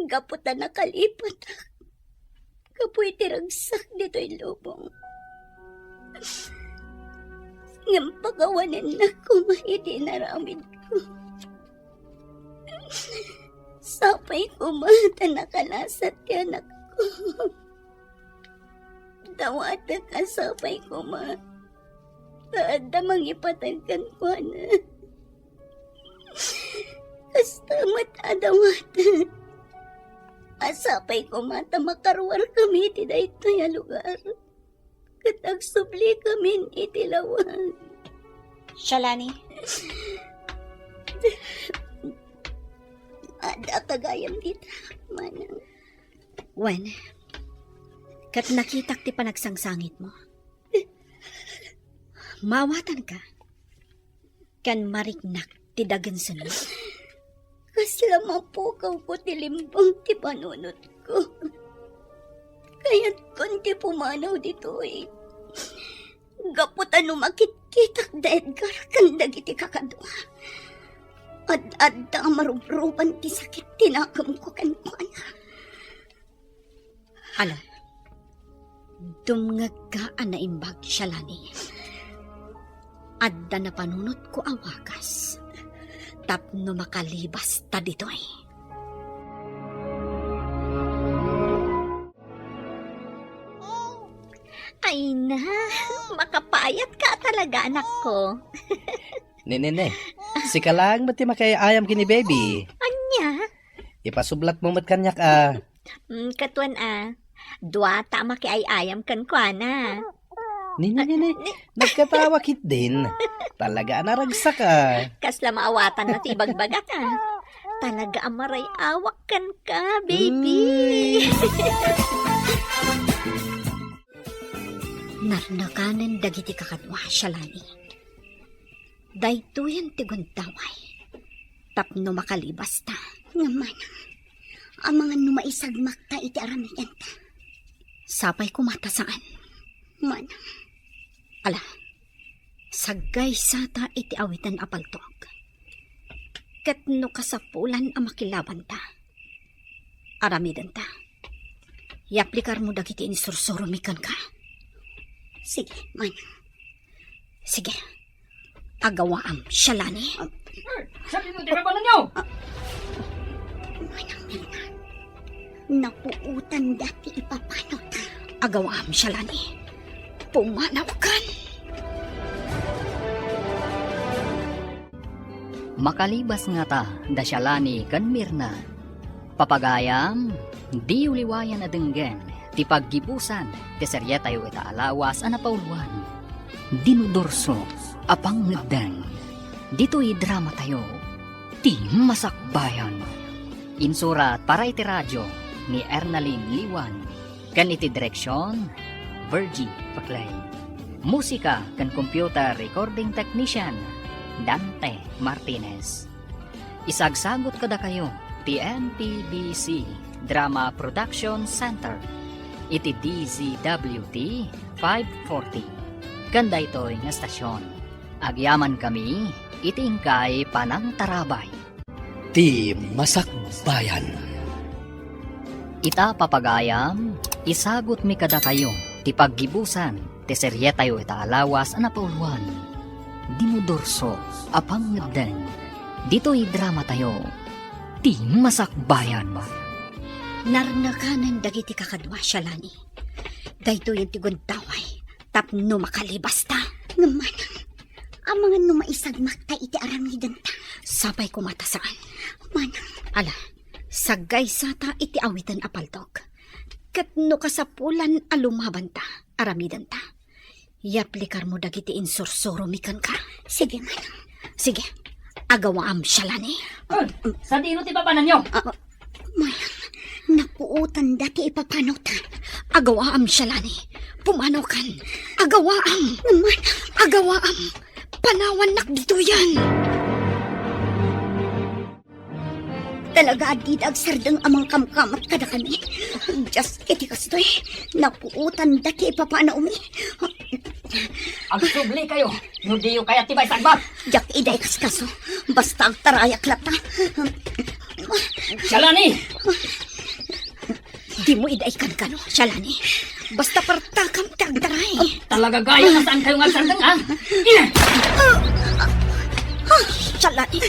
Gapu ta nakalipatak gapu iti ragsak ditoy lubong. Ngem pakawanennak koma iti inaramidko. Sapay koma ta nakalasat ti anakko. Dawatek a sapay koma ta adda mangipateg kenkuana. Kasta met a dawatek a sapay koma ta makaruarkami iti daytoy a lugar ket agsublikamin iti lawag. Shalani. Adda gayam dita, manang. Wen, ket nakitak ti panagsangsangitmo. Maawatanka, ken mariknak ti dagensenmo. Kasla mapukawko ti limbong ti panunotko. Kayatkon ti pumanaw ditoy. Gapu ta no makitkitak da Edgar ken dagiti kakadua, ad-adda a marubruban ti sakit ti nakemko kenkuana. Ala, dumngegka a naimbag, Shalani. Adda napanunotko a wagas tapno makalibasta ditoy. Ay na, makapayatka talaga, anakko. Ni, ni, ni. Sika laeng met ti makiay-ayam ken ni baby. Ania? Ipasublatmo met kaniak a. Mm, katuan a. Duata a makiay-ayam kenkuana. Ni, ni, ni, ni. Nagkatawa ketdin. Talaga a naragsak a. Kasla maawatanna ti ibagbagak a. Talaga a maray-awak kenka, baby. Uy. Narnakanen dagiti kakadua, Shalani. Daytoyen ti gundaway tapno makalibasta. Ngem manang, amangan no maisagmakta iti aramidenta. Sapay koma ta saan. Manang. Ala, saggaysata iti awiten a paltog. Ket no kasapulan a makilabanta, aramidenta. Yaplikarmo dagiti insursuromi kenka. Sige, manang. Sige. Agawaam, Shalani. Sir, sadino ti papananyo? Manang Mirna, napuotanda ti ipapanota. Agawaam, Shalani. Pumanawkan. Makalibas ngata da Shalani ken Mirna. Papagayam, diyo liwayan a denggen ti paggibusan ti serietayo ita a lawas a napauluan, Dinudurso a Pangngeddeng. Ditoy dramatayo, Ti Masakbayan. Insurat para iti radio ni Ernalyn Liwan. Ken iti direksion, Virgie Paclay. Musika ken computer recording technician, Dante Martinez. Isagsagut kadakayo ti M P B C Drama Production Center iti D Z W T five forty. Ken daytoy nga estasion, agyamankami iti inkay panangtarabay. Ti Masakbayan. Ita papagayam, isagutmi kadakayo ti paggibusan ti serietayo ita a lawas a napauluan, Dinudurso a Pangngeddeng. Ditoy dramatayo, Ti Masakbayan. Narnakanen dagiti kakadua, Shalani. Daytoyen ti gundaway tapno makalibasta. Ngem manang, amangan no maisagmakta iti aramidenta. Sapay koma ta saan. Manang. Ala, saggaysata iti awiten a paltog. Ket no kasapulan a lumabanta, aramidenta. Yaplikarmo dagiti insursuromi kenka. Sige, manang. Sige. Agawaam, Shalani. Ah, sadino ti papananyo? Ah, manang, napuotanda ti ipapanota. Agawaam, Shalani. Pumanawkan. Agawaam. Manang. Agawaam. Panawannak ditoyen. Talaga a dida agsardeng a mangkamkamat kadakami. Dias iti kastoy, napuotanda ti ipapanawmi. Agsublikayo no diyo kayat ti maisagmak. Diak ida ikaskaso, basta agtarayak latta. Shalani! Dimo ida ikankano, Shalani. Basta partakam ti agtaray. Talaga gayam a saankayo nga agsardeng, ha? Ah, Shalani,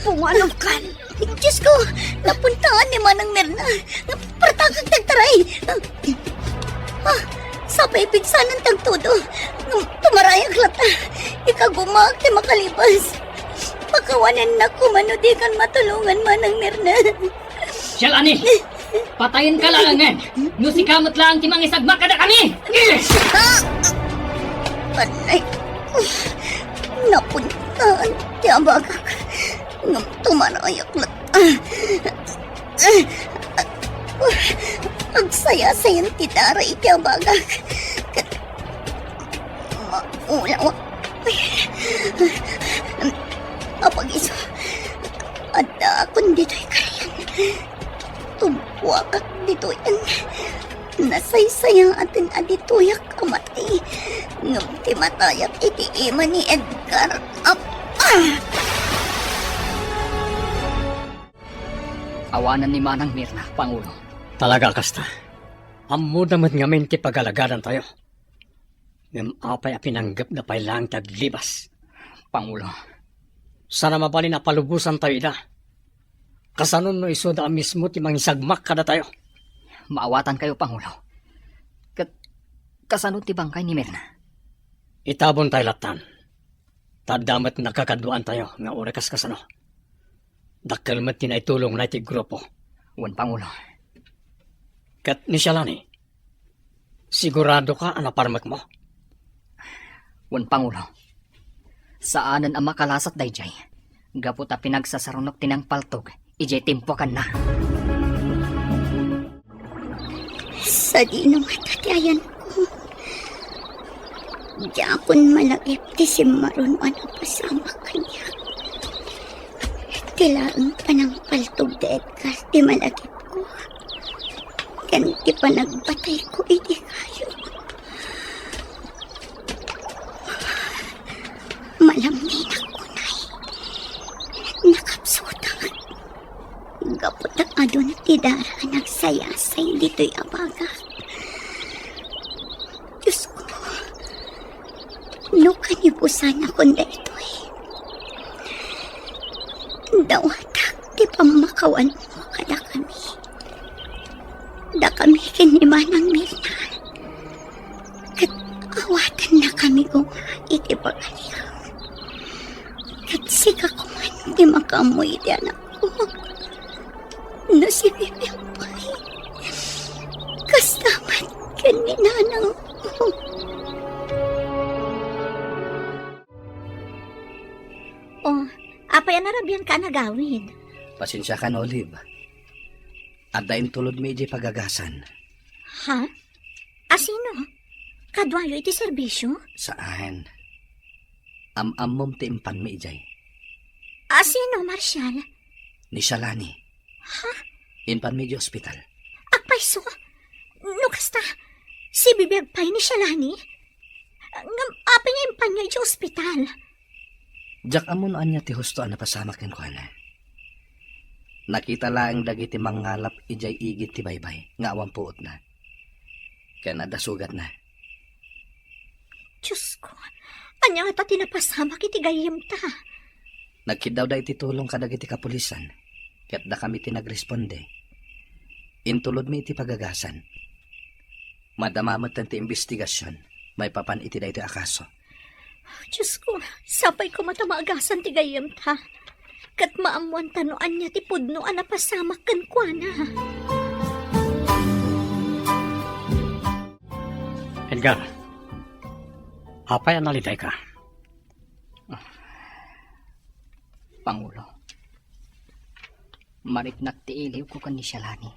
pumanawkan. Diyos ko, napuntaan ni Manang Mirna. Partakak ti agtaray. Ah, sapay pigsanan ti agtudo. Tumarayak latta. Ikagumaak ti makalibas. Pakawanennak koma no dikan matulongan, Manang Mirna. Shalani! Patayenka laengen no sika met laeng ti mangisagmak kadakami! Ah! Anay, napuntaan ti abagak. Ngem tumarayak latta. Agsayasayan ti dara iti abagak. Ket maulawak. Apag-isu, addaakon ditoy karian. Tumpuakak ditoyen. Nasaysayaaten a ditoyak a matay. Ngem ti matayak iti ima ni Edgar. Apa! Awanen ni Manang Mirna, Pangulo. Talaga kasta. Ammoda met ngamin ti pagalagadantayo. Ngem apay a pinanggepda pay laeng ti aglibas? Pangulo. Saan a mabalin a palubosantayo ida. Kasano no isuda a mismo ti mangisagmak kadatayo? Maawatankayo, Pangulo. Ket kasano ti bangkay ni Mirna? Itabontayo lattan. Ta adda met nakakaduaantayo nga uray kas kasano. Dakkel met ti naitulongna iti grupo. Wen, Pangulo. Ket ni Shalani, siguradoka a naparmekmo? Wen, Pangulo. Saanen a makalasat daydiay, gapu ta pinagsasarunok ti nangpaltog idiay timpuakanna. Sadino ngata ti ayanko? Diakon malagip ti simmaruno a napasamak kaniak. Ti laeng panangpaltog da Edgar ti malagipko, ken ti panagbatayko iti kayo. Malamninak unay. Nakapsutak. Gapu ta adun ti dara a nagsayasay ditoy a bagak. Diosko, no kanibusanakon daytoy, dawatak ti pammakawanmo kadakami. Dakami ken ni Manang Mirna. Ket awatennakami koma iti pagariam. Ket sika koman ti makaammo iti anakko. No si Bibi pay, kasta met ken ni nanangko. Oh, apay a narabianka a nagawid? Pasensiakan, Olive. Adda intulodmi idiay pagagasan. Ha? Asino? Kaduayo iti serbisio? Saan. Am-ammom ti impanmi idiay. Asino, Marshall? Ni Shalani. Ha? Impanmi idiay ospital. Agpayso? No kasta, si Bibi pay ni Shalani? Ngem apay nga impanyo idiay ospital? Diak ammo no ania ti husto a napasamak kenkuana. Nakita laeng dagiti mangngalap idiay igid ti baybay nga awan puotna, ken adda sugatna. Diosko, ania ngata ti napasamak iti gayyemta? Nagkiddawda iti tulong kadagiti kapulisan, ket dakami ti nagresponde. Intulodmi iti pagagasan. Madama metten ti imbestigasion maipapan iti daytoy a kaso. Diosko, sapay koma ta maagasan ti gayyemta, ket maammoanta no ania ti pudno a napasamak kenkuana. Edgar, apay a nalidayka? Pangulo, mariknak ti iliwko ken ni Shalani.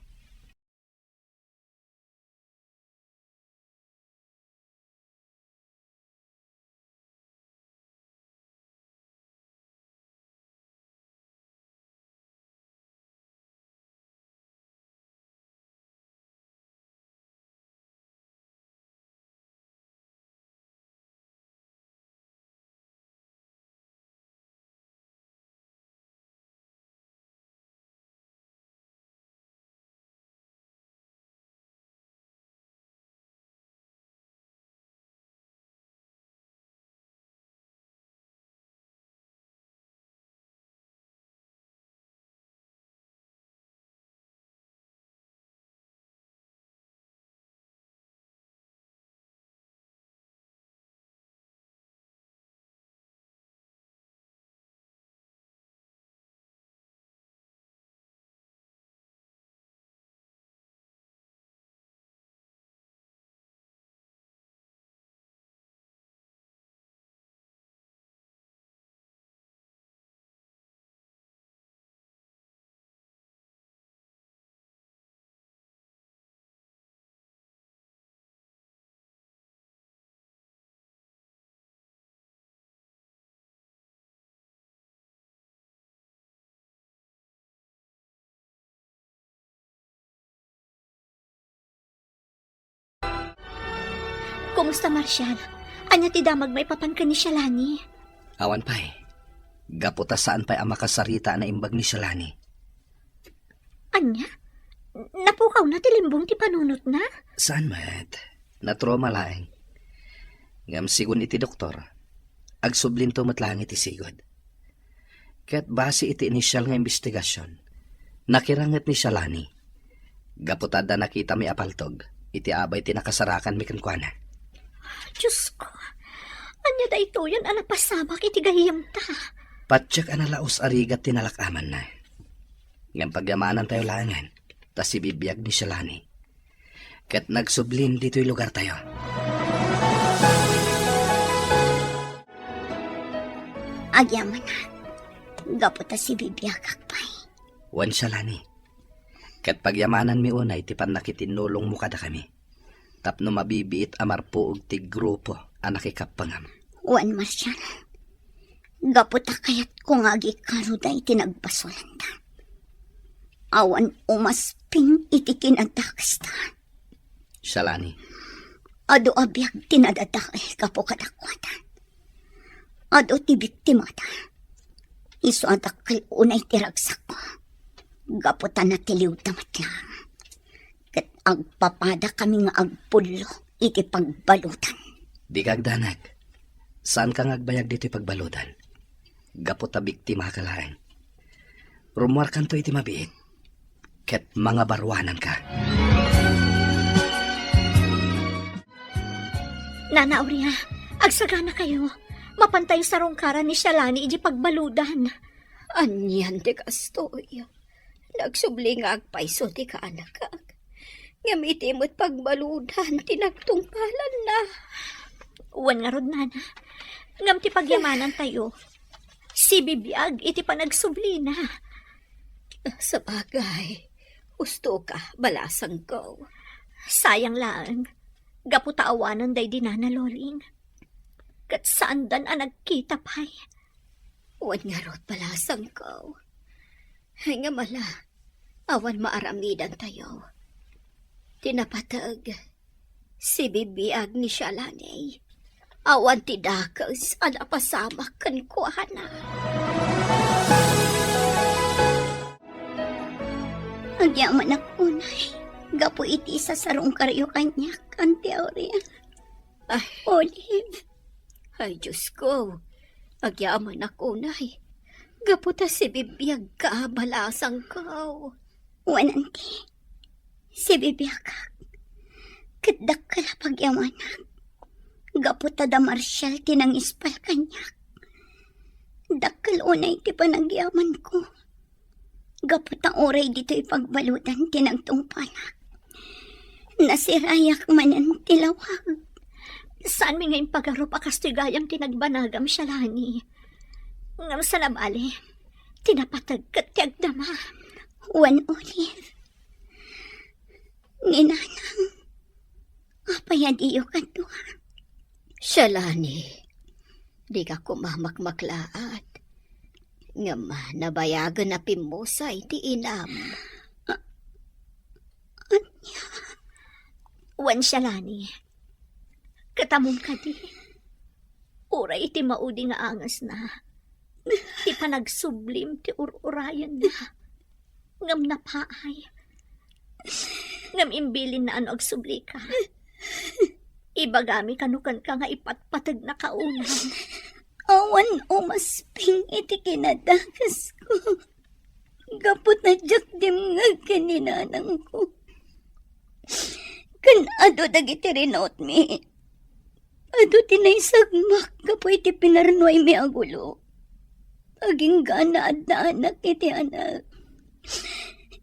Kumusta, Marshall? Ania ti damag maipapan ken ni Shalani? Awan pay. Gapu ta saan pay a makasarita a naimbag ni Shalani. Ania? Napukawna ti limbong ti panunotna? Saan met. Natrauma laeng. Ngem sigun iti doktor, agsublinto met laeng iti sigud. Ket base iti inisial nga imbestigasion, nakiranget ni Shalani gapu ta adda nakitami a paltog iti abay ti nakasarakanmi kenkuana. Diosko, ania daytoyen a napasamak iti gayyemta? Patiek a nalaus a rigat ti nalak-amanna. Ngem pagyamanantayo laengen ta sibibiag ni Shalani ket nagsublin ditoy lugartayo. Agyamanak, gapu ta sibibiagak pay. Wen Shalani, ket pagyamananmi unay ti pannakitinnulongmo kadakami tapno mabibiit a marpuog ti grupo a nakikappengam. Wen Marshall, gapu ta kayatko nga agikaruda iti nagbasolanda. Awan umasping iti kinadakesta. Shalani. Adu a biag ti nadadael gapu kadakuada. Adu ti biktimada. Isu a dakkel unay ti ragsakko. Gapu ta natiliwda met laeng. Ket agpapadakami nga agpullo iti pagbaludan. Dika agdanag. Saanka nga agbayag ditoy pagbaludan. Gapu ta biktimaka laeng. Rummuarkanto iti mabiit, ket mangabaruananka. Nana Aurea, agsaganakayo. Mapantayo sarungkaran ni Shalani iti pagbaludan. Anian ti kastoy? Nagsubli nga agpayso ti kaanakak. Ngem iti met pagbaludan ti nagtungpalanna. Wen ngarud, nana. Ngem ti pagyamanantayo, sibibiag iti panagsublina. Sabagay, husto ka, balasangko. Sayang laeng, gapu ta awanen daydi nana Loling. Ket saandan a nagkita pay. Wen ngarud, balasangko. Ngem ala, awan maaramidantayo. Ti napateg, sibibiag ni Shalani. Awan ti dakes a napasamak kenkuana. Agyamanak unay, gapu iti isasarungkaryo kaniak, Auntie Aurea. Ay. Olive. Ay, Diosko. Agyamanak unay. Gapu ta sibibiagka, balasangko. Wen, Auntie. Sibibiagak. Ket dakkel a pagyamanak. Gapu ta da Marshall ti nangispal kaniak. Dakkel unay ti panagyamanko. Gapu ta uray ditoy pagbaludan ti nagtungpalak, nasirayak manen ti lawag. Saanmi nga impagarup a kastoy gayam ti nagbanagam, Shalani. Ngem saan a bale, ti napateg ket ti agdama. Wen, Olive. Ni Nanang, apay a diyo kadua? Shalani, dika koma makmaklaat. Ngem nabayagen a pimmusay ti inam. A-, ania? Wen, Shalani, ket ammom kadi, uray iti maudi nga angesna, ti panagsublim ti ur-urayenna. Ngem napaay. Ngem imbilinna a no agsublika, ibagami kano kenka nga ipatpategnaka unay. Awan umasping iti kinadakesko. Gapu ta diak dimngeg ken ni nanangko. Ken adu dagiti rinutmi. Adu ti naisagmak gapu iti pinarnuaymi a gulo. Agingga nga adda anak iti anak.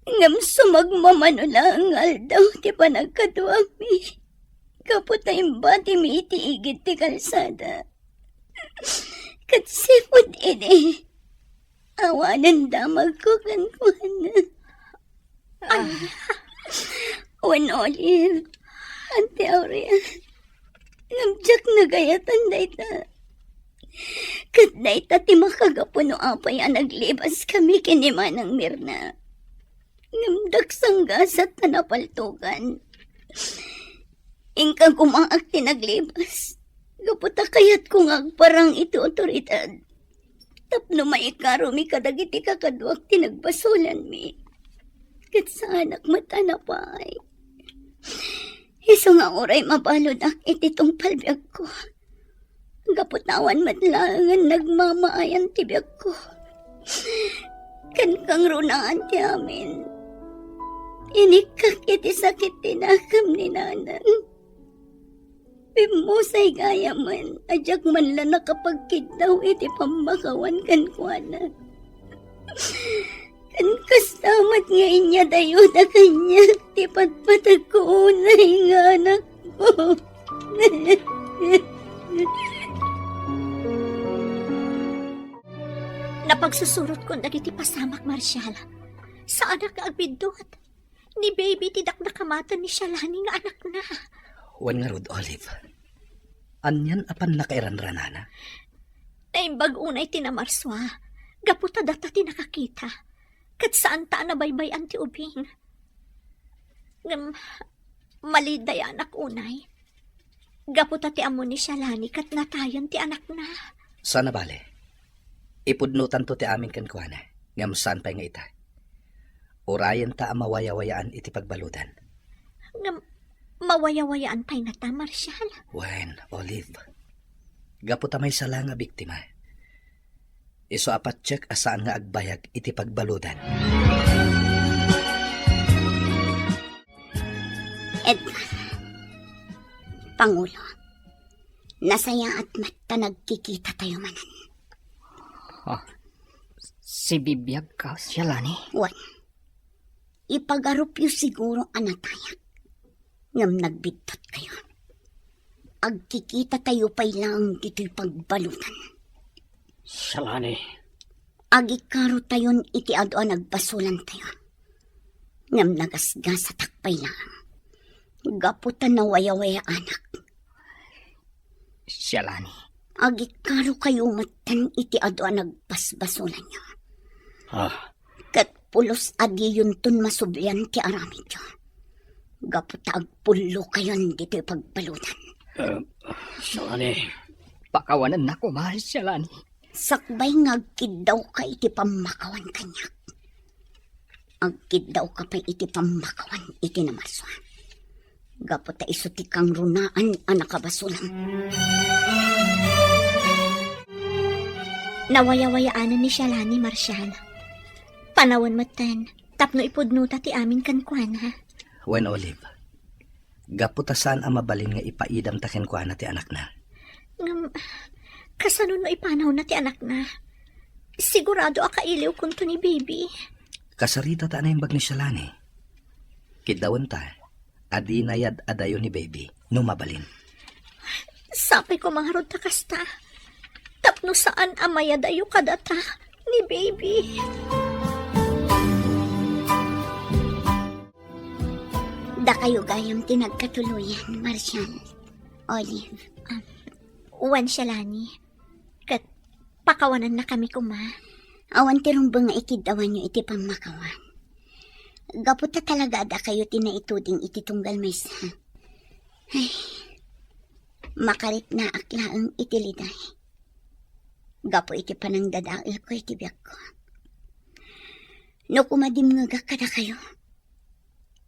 Ngem sumagmamano laeng nga aldaw ti panagkaduami. Gapu ta imbatimi iti igid ti kalsada. Ket sipud idi, awanen damagko kenkuana. Ania? Wen, Olive, Auntie Aurea, ngem diak nagayatan dayta. Ket dayta ti makagapu no apay a naglibaskami ken ni Manang Mirna. Ngem diak sanggasat ta napaltogan. Inka koma ti naglibas. Gapu ta kayatko nga agparang iti awtoridad. Tapno maikarumi kadagiti kakaduak ti nagbasolanmi. ket saanak met a napay. Isu nga uray mabaludak iti tungpal biagko, gapu ta awan met laengen nagmamaayan ti biagko. Ken kangrunaan ti amin, inikkak iti sakit ti nakam ni nanang. Pimmusay gayamen a diak man la nakapagkiddaw iti pammakawan kenkuana. Ken kasta met nga inyadayona kaniak ti patpatagko unay nga anakko. Napagsusurotkon dagiti pasamak, Marshall. Saanak nga agbiddut. Ni Baby ti dakdakamaten ni Shalani nga anakna. Wen ngarud, Olive, anian a pannakairanranana? Naimbag unay ti namarsua, gapu ta data ti nakakita, ket saanta a nabaybay-an ti ubing. Ngem, malidayanak unay. Gapu ta ti ammo ni Shalani ket natayen ti anakna. Saan a bale. Ipudnotanto ti amin kenkuana, ngem saan pay nga ita. Urayenta a mawayawayaan iti pagbaludan. Ngem mawayawayaan pay ngata, Marshall? Wen, Olive. Gapu ta maysa la nga biktima. Isu a patiek a saan nga agbayag iti pagbaludan. Edgar, Pangulo, nasayaat met ta nagkikitatayo manen. Ah, sibibiagka, Shalani? Wen, ipagarupyo siguro a natayak, ngem nagbiddutkayo. Agkikitatayo pay laeng ditoy pagbaludan. Shalani. Agikarotayon iti adu a nagbasolantayo. Ngem nagasgasatak pay laeng. Gapu ta nawayawayaanak. Shalani. Agikarokayo metten iti adu a nagbasbasolanyo. Ah. Ket pulos a diyonton masublian ti aramidyo. Gapu ta agpullokayon ditoy pagbaludan. Eh, Shalani. Pakawanennak koma, Shalani. Sakbay nga agkiddawka iti pammakawan kaniak, agkiddawka pay iti pammakawan iti namarsua. Gapu ta isu ti kangrunaan a nakabasolam. Nawayawayaanen ni Shalani, Marshall. Panawen metten tapno ipudnota ti amin kenkuana. Wen, Olive, gapu ta saan a mabalin nga ipaidamta kenkuana ti anakna. Ngem, kasano no ipanawna ti anakna? Sigurado a kailiwkonto ni Baby. Kasarita ta a naimbag ni Shalani. Kiddawenta a dina yad-adayo ni Baby no mabalin. Sapay koma ngarud ta kasta, tapno saan a mayadayo kadata ni Baby. Dakayo gayam ti nagkatuloyan, Marshall, Olive. Ah, wen, Shalani. Ket pakawanannakami koma. Awan ti rumbeng nga ikiddawanyo iti pammakawan. Gapu ta talaga a dakayo ti naituding iti tunggal maysa. Ay, makariknaak laeng iti liday. Gapu iti panangdadaelko iti biagko. No kumadimngegak kadakayo,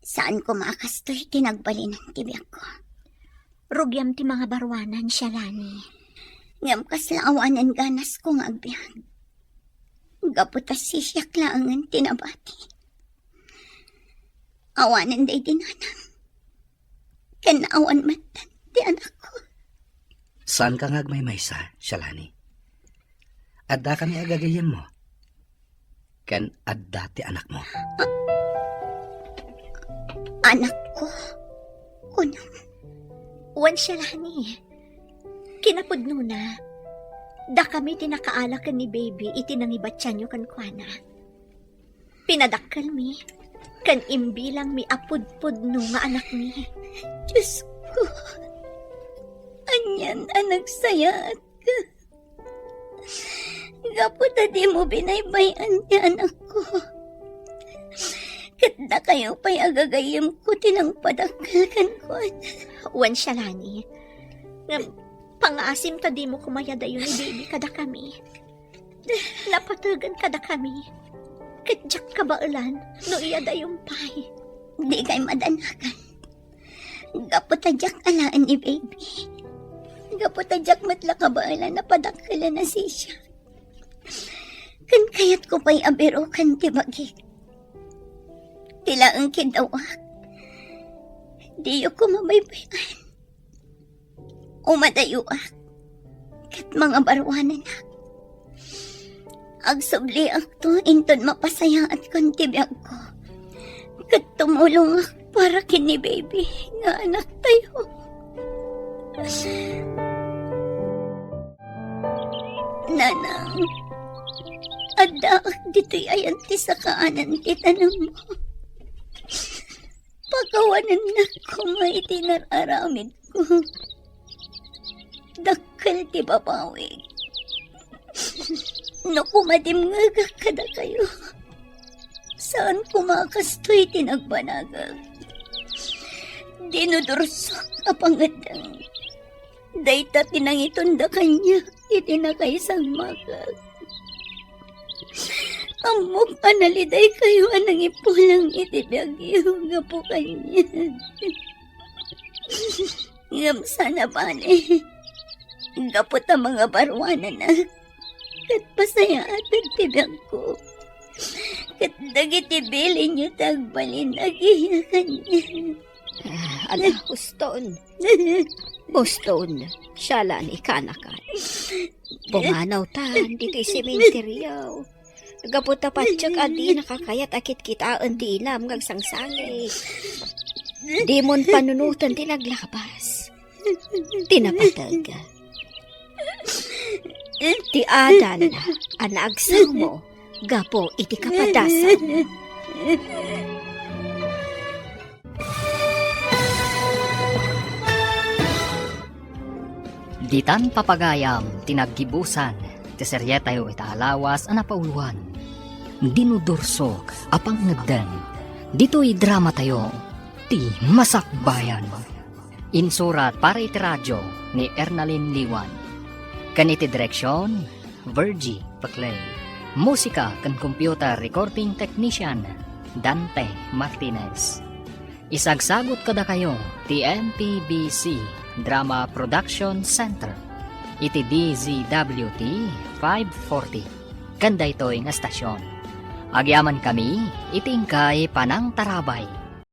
saan koma a kastoy ti nagbalinan ti biagko. Rugiam ti mangabaruanan, Shalani. Ngem kasla awanen ganasko nga agbiag. Gapu ta sisiak laengen ti nabati. Awanen daydi nanang. Ken awan met ti anakko. Saanka nga agmaymaysa, Shalani. Addakami a gagayyemmo. Ken adda ti anakmo. A-, anakko? Kunam? Wen, Shalani. Kinapudnona, dakami ti nakaala ken ni Baby iti nangibatianyo kenkuana. Pinadakkelmi, ken imbilangmi a pudpudno nga anakmi. Diosko, anian a nagsayaatka. Gapu ta dimo binaybay-an ti anakko. Ket dakayo pay a gagayyemko ti nangpadakkel kenkuana. Wen, Shalani. Ngem, pangngaasim ta dimo kumayadayo ni Baby kadakami. Napategan kadakami. Ket diak kabaelan no iya dayumpay. Dikay madanagan. Gapu ta diak alaen ni baby. Gapu ta diak met la kabaelan a padakkelen a sisiak. Ken kayatko pay a biroken ti bagik. Ti laeng kiddawak, diyo ko mabaybay-an. Umadayoak ket mangabaruananak. Agsubliakto inton mapasayaatkon ti biagko. Ket tumulongak para ken ni baby nga anaktayo. Nanang, addaak ditoy ayan ti sakaanan ti tanemmo. Pakawanennak koma iti nar-aramidko. Dakkel ti papawig. No kumadimngegak kadakayo, saan koma a kastoy ti nagbanagak. Dinudursok a pangeddeng. Dayta ti nangitonda kaniak iti nakaisagmakak. Ammok a nalidaykayo a nangipulang iti biagyo gapu kaniak. Ngem saan a bale, gapu ta mangabaruananak, ket pasayaaten ti biagko. Ket dagiti bilinyo ti agbalin agiya kaniak. Ah, ala, huston. Huston, siala ni kanakan. Pumanawtan ditoy sementeryo. Gapu ta patiek a dinaka kayat a kitkitaen ti inam nga agsangsangit. Dimon panunoten ti naglabas. Ti napateg. Ti adal a naagsumo gapu iti kapadasan. Ditan papagayam ti naggibusan ti serietayo ita a lawas a napauloan, Dinudursok a Pangngeddeng, ditoy dramatayo, ti Masakbayan. Insurat para iti radio ni Ernalyn Liwan. Ken iti direksion, Virgie Paclay. Musika ken computer recording technician, Dante Martinez. Isagsagut kadakayo ti M P B C Drama Production Center iti D Z W T five forty ken daytoy nga estasion. Agyamankami iti inkay panangtarabay.